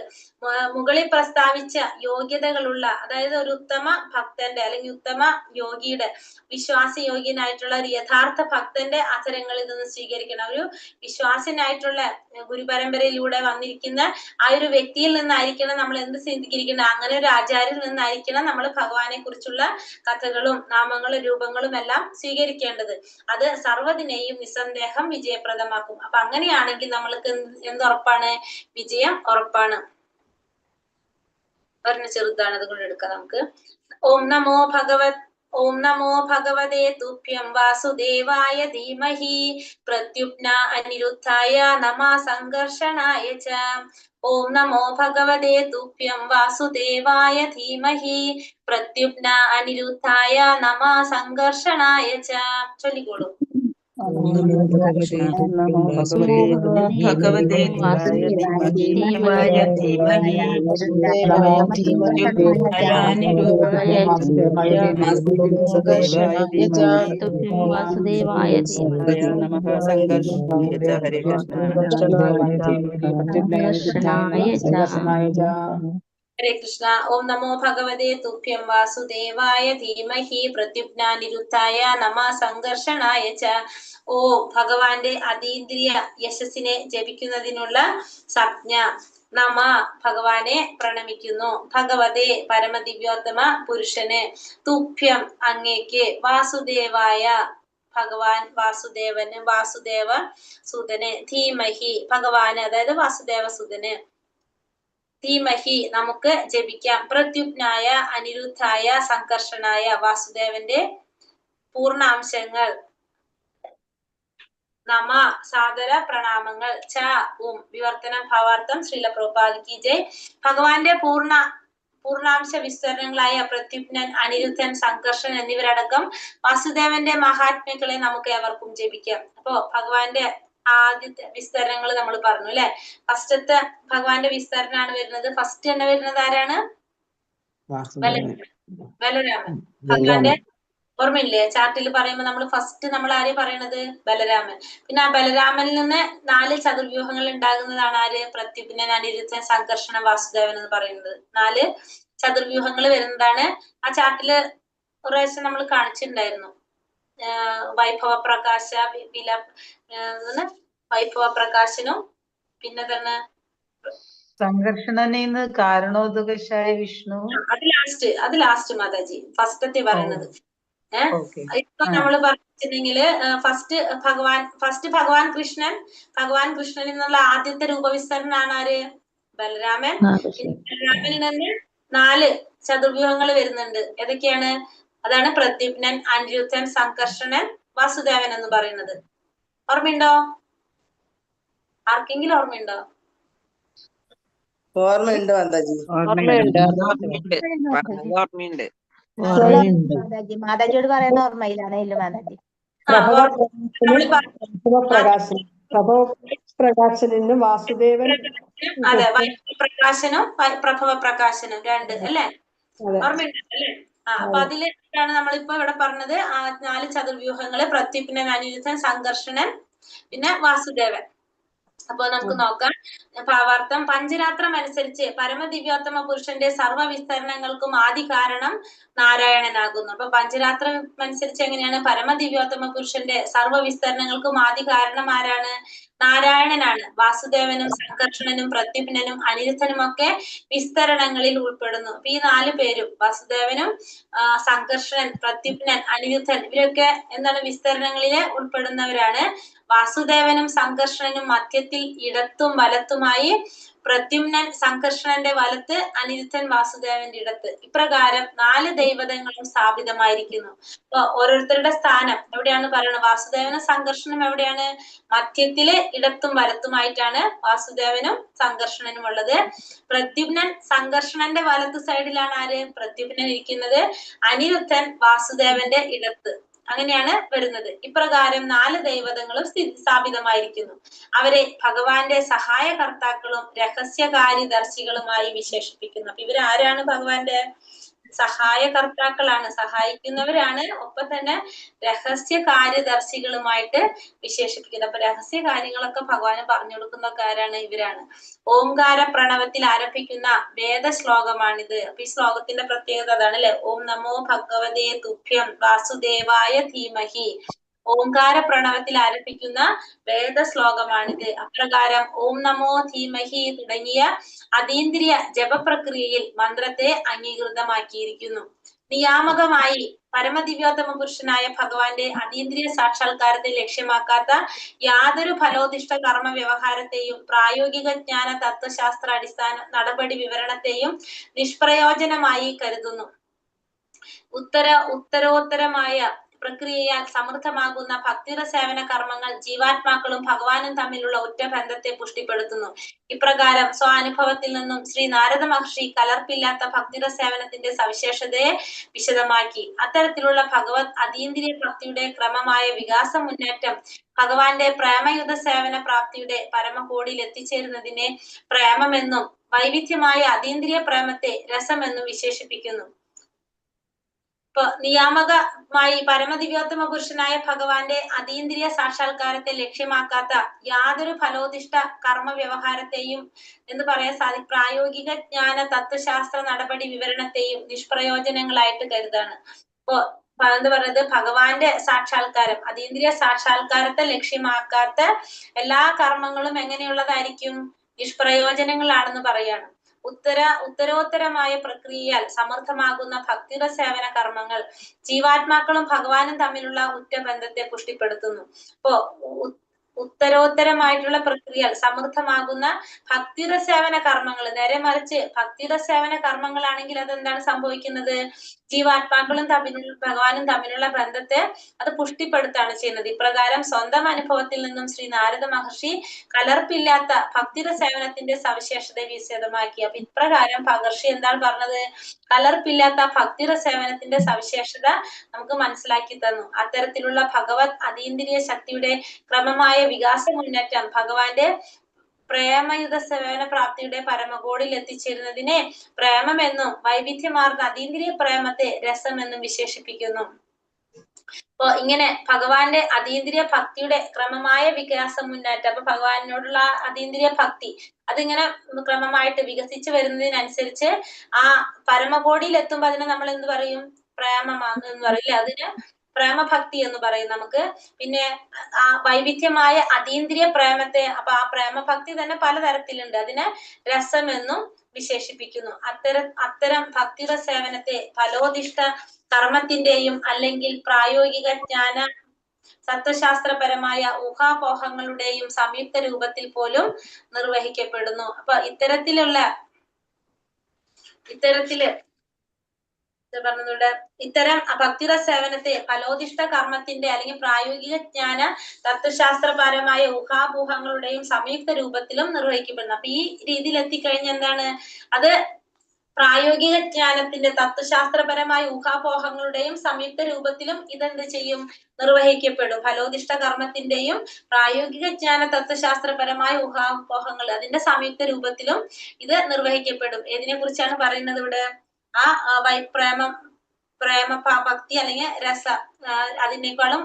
മുകളിൽ പ്രസ്താവിച്ച യോഗ്യതകളുള്ള, അതായത് ഒരു ഉത്തമ ഭക്തന്റെ അല്ലെങ്കിൽ ഉത്തമ യോഗിയുടെ വിശ്വാസയോഗ്യനായിട്ടുള്ള ഒരു യഥാർത്ഥ ഭക്തന്റെ അധരങ്ങളിൽ നിന്ന് സ്വീകരിക്കണം. ഒരു വിശ്വാസനായിട്ടുള്ള ഗുരുപരമ്പരയിലൂടെ വന്നിരിക്കുന്ന ആ ഒരു വ്യക്തിയിൽ നിന്നായിരിക്കണം നമ്മൾ എന്ത് സ്വീകരിക്കണം? അങ്ങനെ ഒരു ആചാര്യൽ നിന്നായിരിക്കണം നമ്മൾ ഭഗവാനെ കുറിച്ചുള്ള കഥകളും നാമങ്ങളും രൂപങ്ങളും എല്ലാം സ്വീകരിക്കേണ്ടത്. അത് സർവ്വതിനെയും നിസ്സന്ദേഹം വിജയപ്രദമാക്കും. അപ്പൊ അങ്ങനെയാണെങ്കിൽ നമ്മൾക്ക് എന്തുറപ്പാണ്? വിജയം ഉറപ്പാണ്. ഒരെണ്ണം ചെറുതാണ്, അതുകൊണ്ട് എടുക്കാം നമുക്ക്. ഓം നമോ ഭഗവത് ഓം നമോ ഭഗവതേ തുഭ്യം വാസുദേവായ ധീമഹി പ്രത്യുപ്ന അനിരുദ്ധായ നമ സംഘർഷണായ ച. ഓം നമോ ഭഗവതേ തുഭ്യം വാസുദേവായ ധീമഹി പ്രത്യുപ്ന അനിരുദ്ധായ നമ സംഘർഷണായ ച. ചൊല്ലിക്കോളൂ. ഓം നമോ ഭഗവതേ തുഭ്യം ഭഗവതേ വാസുദേവായ ധീമഹി വാസുദേവായ നമഃ സംഘർഷണായ ച. ഹരേ കൃഷ്ണ. സംഘർഷണായ ച. ഹരേ കൃഷ്ണ. ഓം നമോ ഭഗവതേ തുഭ്യം വാസുദേവായ ധീമഹി പ്രത്യുപ്നാനിരുദ്ധായ നമ സംഘർഷണായ ച. ഓ ഭഗവാന്റെ അതീന്ദ്രിയ യശസ്സിനെ ജപിക്കുന്നതിനുള്ള സംജ്ഞ. നമ ഭഗവാനെ പ്രണമിക്കുന്നു. ഭഗവതേ പരമദിവ്യോത്തമ പുരുഷന്, തുഭ്യം അങ്ങേക്ക്, വാസുദേവായ ഭഗവാൻ വാസുദേവന്, വാസുദേവ സുതന്, ധീമഹി ഭഗവാന് അതായത് വാസുദേവ സുതന്, ധീമഹി നമുക്ക് ജപിക്കാം, പ്രത്യുപ്നായ അനിരുദ്ധായ സംഘർഷണായ വാസുദേവന്റെ പൂർണാംശങ്ങൾ, നമ സാദര പ്രണാമങ്ങൾ, ച ഉം വിവർത്തനം ഭാവാർത്ഥം ശ്രീല പ്രഭുപാദ് കി ജയ്. ഭഗവാന്റെ പൂർണാംശ വിസ്തരണങ്ങളായ പ്രത്യുപ്നൻ, അനിരുദ്ധൻ, സംഘർഷൻ എന്നിവരടക്കം വാസുദേവന്റെ മഹാത്മ്യങ്ങളെ നമുക്ക് ഏവർക്കും ജപിക്കാം. അപ്പോ ഭഗവാന്റെ ആദ്യത്തെ വിസ്തരണങ്ങൾ നമ്മൾ പറഞ്ഞു അല്ലെ? ഫസ്റ്റത്തെ ഭഗവാന്റെ വിസ്തരണമാണ് വരുന്നത്. ഫസ്റ്റ് തന്നെ വരുന്നത് ആരാണ്? ബലരാമൻ. ഭഗവാന്റെ ഓർമ്മയില്ലേ? ചാർട്ടിൽ പറയുമ്പോ നമ്മൾ ഫസ്റ്റ് നമ്മൾ ആരെയും പറയണത്? ബലരാമൻ. പിന്നെ ആ ബലരാമനിൽ നിന്ന് 4 ചതുർവ്യൂഹങ്ങൾ ഉണ്ടാകുന്നതാണ് ആര്? പ്രത്യുപ്നൻ, അനിരുദ്ധൻ, സംഘർഷണ, വാസുദേവൻ എന്ന് പറയുന്നത്. 4 ചതുർവ്യൂഹങ്ങൾ വരുന്നതാണ്. ആ ചാർട്ടില് ഒരു പ്രാവശ്യം നമ്മൾ കാണിച്ചിട്ടുണ്ടായിരുന്നു. വൈഭവ പ്രകാശ വില വൈഭവ പ്രകാശനും പിന്നെ തന്നെ സംഘർഷണനെന്ന് കാരണോദകശായ വിഷ്ണു. അത് ലാസ്റ്റ് മാതാജി, ഫസ്റ്റത്തെ പറയുന്നത്. ഇപ്പൊ നമ്മള് പറഞ്ഞിട്ടുണ്ടെങ്കില് ഫസ്റ്റ് ഭഗവാൻ കൃഷ്ണൻ, ഭഗവാൻ കൃഷ്ണനിൽ നിന്നുള്ള ആദ്യത്തെ രൂപവിസ്തരണാണ് ആര്? ബലരാമൻ. ബലരാമനിൽ നിന്ന് 4 ചതുർവ്യൂഹങ്ങൾ വരുന്നുണ്ട്. ഏതൊക്കെയാണ്? അതാണ് പ്രദ്യുപ്നൻ, അനിരുദ്ധൻ, സംഘർഷണൻ, വാസുദേവൻ എന്ന് പറയുന്നത്. ഓർമ്മയുണ്ടോ? ആർക്കെങ്കിലും ഓർമ്മയുണ്ടോ? ഓർമ്മയുണ്ട് മാതാജി. ഓർമ്മയുണ്ട്. മാതാജിയോട് പറയുന്ന ഓർമ്മയിലാണ്. ഇല്ല മാതാജി. പ്രകാശനും വാസുദേവൻ. അതെ, പ്രകാശനും പ്രഭവ പ്രകാശനും രണ്ട് അല്ലേ? ഓർമ്മയുണ്ട് അല്ലേ? ആ, അപ്പൊ അതിലാണ് നമ്മളിപ്പോ ഇവിടെ പറഞ്ഞത് ആ 4 ചതുർവ്യൂഹങ്ങള്: പ്രത്യുപ്നൻ, അനിരുദ്ധൻ, സംഘർഷണൻ, പിന്നെ വാസുദേവൻ. അപ്പൊ നമുക്ക് നോക്കാം ഭാവാർത്ഥം. പഞ്ചരാത്രം അനുസരിച്ച് പരമദിവ്യോത്തമ പുരുഷന്റെ സർവ്വ വിസ്തരണങ്ങൾക്കും ആദി കാരണം നാരായണനാകുന്നു. അപ്പൊ പഞ്ചരാത്രം അനുസരിച്ച് എങ്ങനെയാണ് പരമദിവ്യോത്തമ പുരുഷന്റെ സർവ്വ വിസ്തരണങ്ങൾക്കും ആദി കാരണം ആരാണ്? നാരായണനാണ്. വാസുദേവനും സംകർഷണനും പ്രദ്യുമ്നനും അനിരുദ്ധനും ഒക്കെ വിസ്തരണങ്ങളിൽ ഉൾപ്പെടുന്നു. അപ്പൊ ഈ 4 പേരും വാസുദേവനും സംകർഷണൻ, പ്രദ്യുമ്നൻ, അനിരുദ്ധൻ ഇവരൊക്കെ എന്താണ് വിസ്തരണങ്ങളിലെ ഉൾപ്പെടുന്നവരാണ്. വാസുദേവനും സംകർഷണനും മധ്യത്തിൽ ഇടത്തും വലത്തുമായി, പ്രദ്യുമ്നൻ സംകർഷണന്റെ വലത്ത്, അനിരുദ്ധൻ വാസുദേവന്റെ ഇടത്ത്. ഇപ്രകാരം 4 ദൈവതങ്ങളും സ്ഥാപിതമായിരിക്കുന്നു. അപ്പൊ ഓരോരുത്തരുടെ സ്ഥാനം എവിടെയാണ് പറയുന്നത്? വാസുദേവനും സംകർഷണനും എവിടെയാണ്? മധ്യത്തില് ഇടത്തും വലത്തുമായിട്ടാണ് വാസുദേവനും സംകർഷണനും ഉള്ളത്. പ്രദ്യുമ്നൻ സംകർഷണന്റെ വലത്ത് സൈഡിലാണ് ആര്? പ്രദ്യുമ്നൻ ഇരിക്കുന്നത്. അനിരുദ്ധൻ വാസുദേവന്റെ ഇടത്ത്. അങ്ങനെയാണ് വരുന്നത്. ഇപ്രകാരം 4 ദൈവതങ്ങളും സ്ഥാപിതമായിരിക്കുന്നു. അവരെ ഭഗവാന്റെ സഹായകർത്താക്കളും രഹസ്യകാര്യദർശികളുമായി വിശേഷിപ്പിക്കുന്നു. അപ്പൊ ഇവരാരാണ്? ഭഗവാന്റെ സഹായകർത്താക്കളാണ്, സഹായിക്കുന്നവരാണ്. ഒപ്പം തന്നെ രഹസ്യ കാര്യദർശികളുമായിട്ട് വിശേഷിപ്പിക്കുന്നത്. അപ്പൊ രഹസ്യ കാര്യങ്ങളൊക്കെ ഭഗവാന് പറഞ്ഞു കൊടുക്കുന്നൊക്കെ ആരാണ്? ഇവരാണ്. ഓംകാര പ്രണവത്തിൽ ആരംഭിക്കുന്ന വേദശ്ലോകമാണിത്. അപ്പൊ ഈ ശ്ലോകത്തിന്റെ പ്രത്യേകത അതാണ് അല്ലെ? ഓം നമോ ഭഗവതേ തുഭ്യം വാസുദേവായ ധീമഹി. ഓംകാര പ്രണവത്തിൽ ആരംഭിക്കുന്ന വേദശ്ലോകമാണിത്. അപ്രകാരം ഓം നമോ ധീമഹി തുടങ്ങിയ അതീന്ദ്രിയ ജപപ്രക്രിയയിൽ മന്ത്രത്തെ അംഗീകൃതമാക്കിയിരിക്കുന്നു. നിയാമകമായി പരമദിവ്യോത്തമ പുരുഷനായ ഭഗവാന്റെ അതീന്ദ്രിയ സാക്ഷാത്കാരത്തെ ലക്ഷ്യമാക്കാത്ത യാതൊരു ഫലോദിഷ്ട കർമ്മ വ്യവഹാരത്തെയും പ്രായോഗിക ജ്ഞാന തത്വശാസ്ത്ര അടിസ്ഥാന നടപടി വിവരണത്തെയും നിഷ്പ്രയോജനമായി കരുതുന്നു. ഉത്തരോത്തരമായ പ്രക്രിയയാൽ സമൃദ്ധമാകുന്ന ഭക്തിയുടെ സേവന കർമ്മങ്ങൾ ജീവാത്മാക്കളും ഭഗവാനും തമ്മിലുള്ള ഉറ്റ ബന്ധത്തെ പുഷ്ടിപ്പെടുത്തുന്നു. ഇപ്രകാരം സ്വാനുഭവത്തിൽ നിന്നും ശ്രീ നാരദ മഹർഷി കലർപ്പില്ലാത്ത ഭക്തിയുടെ സേവനത്തിന്റെ സവിശേഷതയെ വിശദമാക്കി. അത്തരത്തിലുള്ള ഭഗവത് അതീന്ദ്രിയ ഭക്തിയുടെ ക്രമമായ വികാസ മുന്നേറ്റം ഭഗവാന്റെ പ്രേമയുധ സേവന പ്രാപ്തിയുടെ പരമകോടിയിൽ എത്തിച്ചേരുന്നതിനെ പ്രേമമെന്നും വൈവിധ്യമായ അതീന്ദ്രിയ പ്രേമത്തെ രസമെന്നും വിശേഷിപ്പിക്കുന്നു. ഇപ്പൊ നിയാമകമായി പരമദിവ്യോത്തമ പുരുഷനായ ഭഗവാന്റെ അതീന്ദ്രിയ സാക്ഷാത്കാരത്തെ ലക്ഷ്യമാക്കാത്ത യാതൊരു ഫലോദിഷ്ട കർമ്മ വ്യവഹാരത്തെയും എന്ന് പറയാൻ സാധിക്കും പ്രായോഗിക ജ്ഞാന തത്വശാസ്ത്ര നടപടി വിവരണത്തെയും നിഷ്പ്രയോജനങ്ങളായിട്ട് കരുതാണ്. ഇപ്പൊ എന്താ പറയുന്നത്? ഭഗവാന്റെ സാക്ഷാത്കാരം, അതീന്ദ്രിയ സാക്ഷാത്കാരത്തെ ലക്ഷ്യമാക്കാത്ത എല്ലാ കർമ്മങ്ങളും എങ്ങനെയുള്ളതായിരിക്കും? നിഷ്പ്രയോജനങ്ങളാണെന്ന് പറയാണ്. ഉത്തരോത്തരമായ പ്രക്രിയയാൽ സമൃദ്ധമാകുന്ന ഭക്തിയുടെ സേവന കർമ്മങ്ങൾ ജീവാത്മാക്കളും ഭഗവാനും തമ്മിലുള്ള ഉറ്റ ബന്ധത്തെ പുഷ്ടിപ്പെടുത്തുന്നു. അപ്പോ ഉത്തരോത്തരമായിട്ടുള്ള പ്രക്രിയയാൽ സമൃദ്ധമാകുന്ന ഭക്തിയുടെ സേവന കർമ്മങ്ങൾ, നേരെ മറിച്ച് ഭക്തിയുടെ സേവന കർമ്മങ്ങളാണെങ്കിൽ അതെന്താണ് സംഭവിക്കുന്നത്? ജീവാത്മാക്കളും തമ്മിലുള്ള ഭഗവാനും തമ്മിലുള്ള ബന്ധത്തെ അത് പുഷ്ടിപ്പെടുത്താണ് ചെയ്യുന്നത്. ഇപ്രകാരം സ്വന്തം അനുഭവത്തിൽ നിന്നും ശ്രീ നാരദ മഹർഷി കലർപ്പില്ലാത്ത ഭക്തിയുടെ സേവനത്തിന്റെ സവിശേഷത വിശദമാക്കി. അപ്പൊ ഇപ്രകാരം മഹർഷി എന്താണ് പറഞ്ഞത്? കലർപ്പില്ലാത്ത ഭക്തിയുടെ സേവനത്തിന്റെ സവിശേഷത നമുക്ക് മനസ്സിലാക്കി തന്നു. അത്തരത്തിലുള്ള ഭഗവത് അതീന്ദ്രിയ ശക്തിയുടെ ക്രമമായ വികാസ മുന്നേറ്റം ഭഗവാന്റെ പ്രേമയുധ സേവന പ്രാപ്തിയുടെ പരമകോടിൽ എത്തിച്ചേരുന്നതിനെ പ്രേമമെന്നും വൈവിധ്യമാർന്ന അതീന്ദ്രിയ പ്രേമത്തെ രസമെന്നും വിശേഷിപ്പിക്കുന്നു. അപ്പൊ ഇങ്ങനെ ഭഗവാന്റെ അതീന്ദ്രിയ ഭക്തിയുടെ ക്രമമായ വികാസ മുന്നേറ്റം, അപ്പൊ ഭഗവാനോടുള്ള അതീന്ദ്രിയ ഭക്തി അതിങ്ങനെ ക്രമമായിട്ട് വികസിച്ചു വരുന്നതിനനുസരിച്ച് ആ പരമകോടിയിൽ എത്തുമ്പോ അതിനെ നമ്മൾ എന്ത് പറയും? പ്രേമമാണ് എന്ന് പറയില്ലേ? അതിന് പ്രേമഭക്തി എന്ന് പറയും നമുക്ക്. പിന്നെ ആ വൈവിധ്യമായ അതീന്ദ്രിയ പ്രേമത്തെ, അപ്പൊ ആ പ്രേമഭക്തി തന്നെ പലതരത്തിലുണ്ട്, അതിനെ രസമെന്നും വിശേഷിപ്പിക്കുന്നു. അത്തരം ഭക്തിയുടെ സേവനത്തെ ഫലോദിഷ്ട കർമ്മത്തിന്റെയും അല്ലെങ്കിൽ പ്രായോഗിക ജ്ഞാന തത്വശാസ്ത്രപരമായ ഊഹാപോഹങ്ങളുടെയും സംയുക്ത രൂപത്തിൽ പോലും നിർവഹിക്കപ്പെടുന്നു. അപ്പൊ ഇത്തരത്തില് പറഞ്ഞതോടെ ഇത്തരം ഭക്തിയുടെ സേവനത്തെ ഫലോദിഷ്ട കർമ്മത്തിന്റെ അല്ലെങ്കിൽ പ്രായോഗിക ജ്ഞാന തത്വശാസ്ത്രപരമായ ഊഹാപോഹങ്ങളുടെയും സംയുക്ത രൂപത്തിലും നിർവഹിക്കപ്പെടുന്നു. അപ്പൊ ഈ രീതിയിൽ എത്തിക്കഴിഞ്ഞാൽ എന്താണ്? അത് പ്രായോഗിക ജ്ഞാനത്തിന്റെ തത്വശാസ്ത്രപരമായ ഊഹാപോഹങ്ങളുടെയും സംയുക്ത രൂപത്തിലും ഇതെന്ത് ചെയ്യും? നിർവഹിക്കപ്പെടും. ഫലോദിഷ്ട കർമ്മത്തിന്റെയും പ്രായോഗിക ജ്ഞാന തത്വശാസ്ത്രപരമായ ഊഹാപോഹങ്ങൾ അതിന്റെ സംയുക്ത രൂപത്തിലും ഇത് നിർവഹിക്കപ്പെടും. ഏതിനെ കുറിച്ചാണ് പറയുന്നത് ഇവിടെ? ആ പ്രേമം പ്രേമ ഭക്തി അല്ലെങ്കിൽ രസ, അതിനേക്കാളും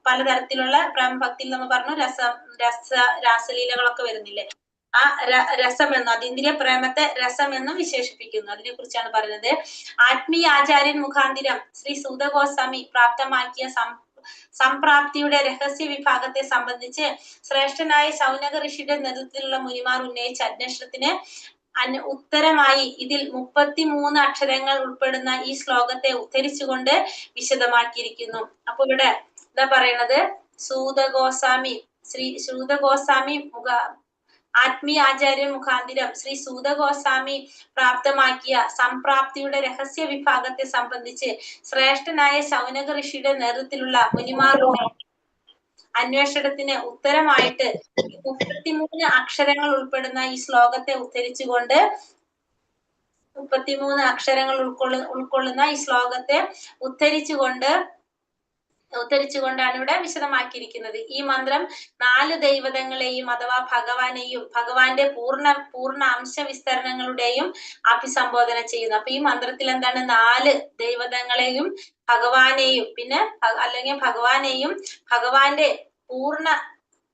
പലതരത്തിലുള്ള പ്രേമഭക്തിയിൽ നമ്മൾ പറഞ്ഞു രസം, രസ രാസലീലകളൊക്കെ വരുന്നില്ലേ? ആ രസമെന്നും അതീന്ദ്രിയ പ്രേമത്തെ രസമെന്നും വിശേഷിപ്പിക്കുന്നു. അതിനെ കുറിച്ചാണ് പറയുന്നത്. ആത്മീയ ആചാര്യൻ മുഖാന്തിരം ശ്രീ സൂതഗോസ്വാമി പ്രാപ്തമാക്കിയ സംപ്രാപ്തിയുടെ രഹസ്യ വിഭാഗത്തെ സംബന്ധിച്ച് ശ്രേഷ്ഠനായ ശൗനക ഋഷിയുടെ നേതൃത്വത്തിലുള്ള മുനിമാർ ഉന്നയിച്ച അന്വേഷണത്തിന് ഉത്തരമായി ഇതിൽ 33 അക്ഷരങ്ങൾ ഉൾപ്പെടുന്ന ഈ ശ്ലോകത്തെ ഉദ്ധരിച്ചുകൊണ്ട് വിശദമാക്കിയിരിക്കുന്നു. അപ്പൊ ഇവിടെ എന്താ പറയണത്? സൂതഗോസ്വാമി, ശ്രീ സൂതഗോസ്വാമി ആത്മീയ ആചാര്യ മുഖാന്തിരം ശ്രീ സൂതഗോസ്വാമി പ്രാപ്തമാക്കിയ സംപ്രാപ്തിയുടെ രഹസ്യ വിഭാഗത്തെ സംബന്ധിച്ച് ശ്രേഷ്ഠനായ ശൗനക ഋഷിയുടെ നേതൃത്വത്തിലുള്ള മുനിമാർ അന്വേഷണത്തിന് ഉത്തരമായിട്ട് 33 അക്ഷരങ്ങൾ ഉൾപ്പെടുന്ന ഈ ശ്ലോകത്തെ ഉദ്ധരിച്ചുകൊണ്ട് 33 അക്ഷരങ്ങൾ ഉൾക്കൊള്ളുന്ന ഈ ശ്ലോകത്തെ ഉദ്ധരിച്ചുകൊണ്ടാണ് ഇവിടെ വിശദമാക്കിയിരിക്കുന്നത്. ഈ മന്ത്രം 4 ദൈവതങ്ങളെയും അഥവാ ഭഗവാനെയും ഭഗവാന്റെ പൂർണ്ണ അംശ വിസ്തരണങ്ങളുടെയും അഭിസംബോധന ചെയ്യുന്നു. അപ്പൊ ഈ മന്ത്രത്തിൽ എന്താണ്? 4 ദൈവതങ്ങളെയും ഭഗവാനെയും പിന്നെ അല്ലെങ്കിൽ ഭഗവാനെയും ഭഗവാന്റെ പൂർണ്ണ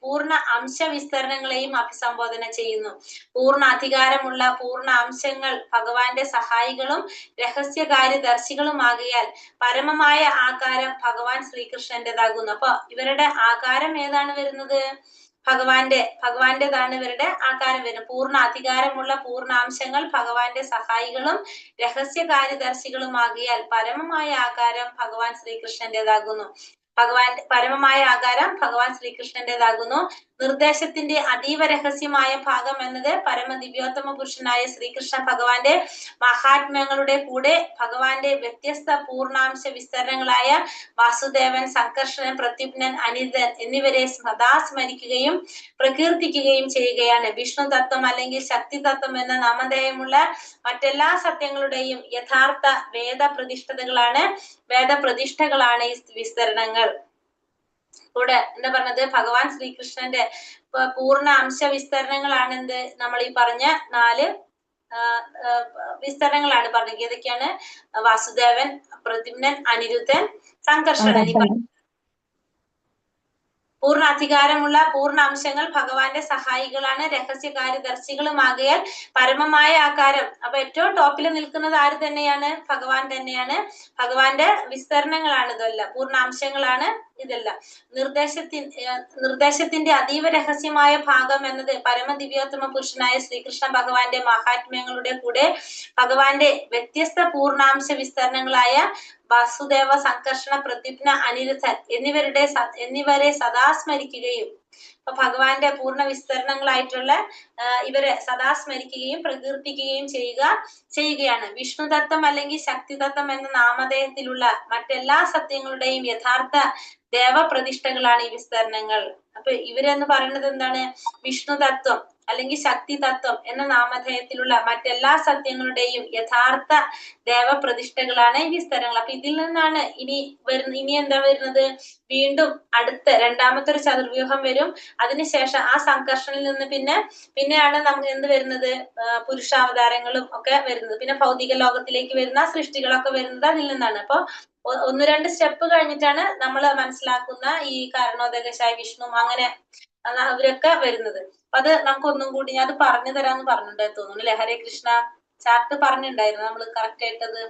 പൂർണ്ണ അംശ വിസ്തരണങ്ങളെയും അഭിസംബോധന ചെയ്യുന്നു. പൂർണ്ണ അധികാരമുള്ള പൂർണ്ണ അംശങ്ങൾ ഭഗവാന്റെ സഹായികളും രഹസ്യകാര്യദർശികളുമാകിയാൽ പരമമായ ആകാരം ഭഗവാൻ ശ്രീകൃഷ്ണന്റേതാകുന്നു. അപ്പൊ ഇവരുടെ ആകാരം ഏതാണ് വരുന്നത്? ഭഗവാന്റേതാണ് ഇവരുടെ ആകാരം വരുന്നത്. പൂർണ്ണ അധികാരമുള്ള പൂർണ്ണാംശങ്ങൾ ഭഗവാന്റെ സഹായികളും രഹസ്യകാര്യദർശികളുമാകിയാൽ പരമമായ ആകാരം ഭഗവാൻ ശ്രീകൃഷ്ണന്റേതാകുന്നു. ഭഗവാൻ പരമമായ ആകാരം ഭഗവാൻ ശ്രീകൃഷ്ണന്റേതാകുന്നു. നിർദ്ദേശത്തിന്റെ അതീവ രഹസ്യമായ ഭാഗം എന്നത് പരമദിവ്യോത്തമ പുരുഷനായ ശ്രീകൃഷ്ണ ഭഗവാന്റെ മഹാത്മ്യങ്ങളുടെ കൂടെ ഭഗവാന്റെ വ്യത്യസ്ത പൂർണ്ണാംശ വിസ്തരണങ്ങളായ വാസുദേവൻ, സംകർഷണൻ, പ്രത്യുപ്നൻ, അനിതൻ എന്നിവരെ സദാ സ്മരിക്കുകയും പ്രകീർത്തിക്കുകയും ചെയ്യുകയാണ്. വിഷ്ണു തത്വം അല്ലെങ്കിൽ ശക്തി തത്വം എന്ന നാമധേയമുള്ള മറ്റെല്ലാ സത്യങ്ങളുടെയും യഥാർത്ഥ വേദപ്രതിഷ്ഠകളാണ് ഈ വിസ്തരണങ്ങൾ. കൂടെ എന്താ പറഞ്ഞത്? ഭഗവാൻ ശ്രീകൃഷ്ണന്റെ പൂർണ്ണ അംശ വിസ്തരണങ്ങളാണ് എന്ത്? നമ്മൾ ഈ പറഞ്ഞ 4 വിസ്തരണങ്ങളാണ് പറഞ്ഞത്. ഏതൊക്കെയാണ്? വാസുദേവൻ, പ്രദ്യുമ്നൻ, അനിരുദ്ധൻ, സംകർഷണൻ. പൂർണ്ണ അധികാരമുള്ള പൂർണ്ണ അംശങ്ങൾ ഭഗവാന്റെ സഹായികളാണ്, രഹസ്യകാര്യദർശികളുമാകയാൽ പരമമായ ആകാരം. അപ്പൊ ഏറ്റവും ടോപ്പിൽ നിൽക്കുന്നത് ആര് തന്നെയാണ്? ഭഗവാൻ തന്നെയാണ്. ഭഗവാന്റെ വിസ്തരണങ്ങളാണ് ഇതെല്ലാം, പൂർണ്ണാംശങ്ങളാണ് ഇതെല്ലാം. നിർദ്ദേശത്തിന്റെ അതീവ രഹസ്യമായ ഭാഗം എന്നത് പരമദിവ്യോത്തമ പുരുഷനായ ശ്രീകൃഷ്ണ ഭഗവാന്റെ മഹാത്മ്യങ്ങളുടെ കൂടെ ഭഗവാന്റെ വ്യത്യസ്ത പൂർണ്ണാംശ വിസ്തരണങ്ങളായ വാസുദേവ, സംകർഷണ, പ്രദ്യുമ്ന, അനിരുദ്ധൻ എന്നിവരെ സദാ സ്മരിക്കുകയും, അപ്പൊ ഭഗവാന്റെ പൂർണ്ണ വിസ്തരണങ്ങളായിട്ടുള്ള ഇവരെ സദാ സ്മരിക്കുകയും പ്രകീർത്തിക്കുകയും ചെയ്യുകയാണ്. വിഷ്ണു തത്വം അല്ലെങ്കിൽ ശക്തി തത്വം എന്ന നാമധേയത്തിലുള്ള മറ്റെല്ലാ സത്യങ്ങളുടെയും യഥാർത്ഥ ദേവപ്രതിഷ്ഠകളാണ് ഈ വിസ്തരണങ്ങൾ. അപ്പൊ ഇവരെന്ന് പറയുന്നത് എന്താണ്? വിഷ്ണു തത്വം അല്ലെങ്കിൽ ശക്തി തത്വം എന്ന നാമധേയത്തിലുള്ള മറ്റെല്ലാ സത്യങ്ങളുടെയും യഥാർത്ഥ ദേവപ്രതിഷ്ഠകളാണ് ഈ വിസ്തരണങ്ങൾ. അപ്പൊ ഇതിൽ നിന്നാണ് ഇനി എന്താ വരുന്നത്? വീണ്ടും അടുത്ത രണ്ടാമത്തെ ഒരു ചതുർവ്യൂഹം വരും. അതിനുശേഷം ആ സംഘർഷണിൽ നിന്ന് പിന്നെയാണ് നമുക്ക് എന്ത് വരുന്നത്? പുരുഷാവതാരങ്ങളും ഒക്കെ വരുന്നത്. പിന്നെ ഭൗതിക ലോകത്തിലേക്ക് വരുന്ന സൃഷ്ടികളൊക്കെ വരുന്നത് അതിൽ നിന്നാണ്. അപ്പൊ 1-2 സ്റ്റെപ്പ് കഴിഞ്ഞിട്ടാണ് നമ്മൾ മനസ്സിലാക്കുന്ന ഈ കാരണോദകശായ വിഷ്ണു അങ്ങനെ അവരൊക്കെ വരുന്നത്. അപ്പൊ അത് നമുക്ക് ഒന്നും കൂടി ഞാൻ അത് പറഞ്ഞു തരാന്ന് പറഞ്ഞിട്ടുണ്ടായി തോന്നുന്നു അല്ലെ? ഹരേ കൃഷ്ണ ചാർട്ട് പറഞ്ഞിട്ടുണ്ടായിരുന്നു നമ്മള് കറക്റ്റ് ആയിട്ടത്.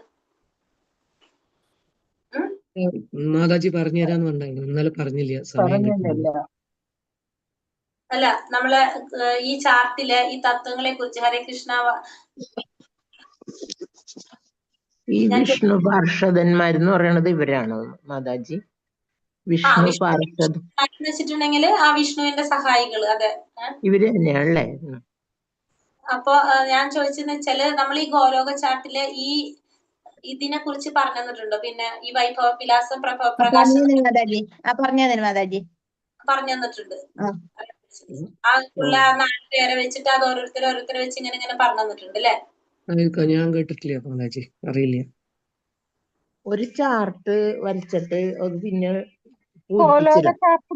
മാതാജി പറഞ്ഞു തരാന്ന് പറഞ്ഞായിരുന്നു, ഇന്നലെ പറഞ്ഞില്ല, സമയം കിട്ടിയില്ല. അല്ല, നമ്മളെ ഈ ചാർട്ടിലെ ഈ തത്വങ്ങളെ കുറിച്ച് ഹരേ കൃഷ്ണ ഈ വിഷ്ണു പാർഷദന്മാരെന്ന് പറയണത് ഇവരാണോ മാതാജി? വിഷ്ണു പാർഷദ് വെച്ചിട്ടുണ്ടെങ്കിൽ ആ വിഷ്ണുവിന്റെ സഹായികൾ, അതെ ഇവര് തന്നെയാണല്ലേ? അപ്പൊ ഞാൻ ചോദിച്ചെന്ന് വെച്ചാല് നമ്മൾ ഈ ഗോലോക ചാർട്ടിലെ ഈ ഇതിനെ കുറിച്ച് പറഞ്ഞു തന്നിട്ടുണ്ടോ? പിന്നെ ഈ വൈഭവ വിലാസം പ്രകാശം പറഞ്ഞു തന്നിട്ടുണ്ട്. ആ ഉള്ള 4 പേരെ വെച്ചിട്ട് അത് ഓരോരുത്തരെ വെച്ച് ഇങ്ങനെ ഇങ്ങനെ പറഞ്ഞു തന്നിട്ടുണ്ട് അല്ലേ? ഞാൻ കേട്ടിട്ടില്ല മാതാജി, അറിയില്ല. ഒരു ചാർട്ട് വരച്ചിട്ട് അത് പിന്നെ ഗോലോക ചാർട്ട്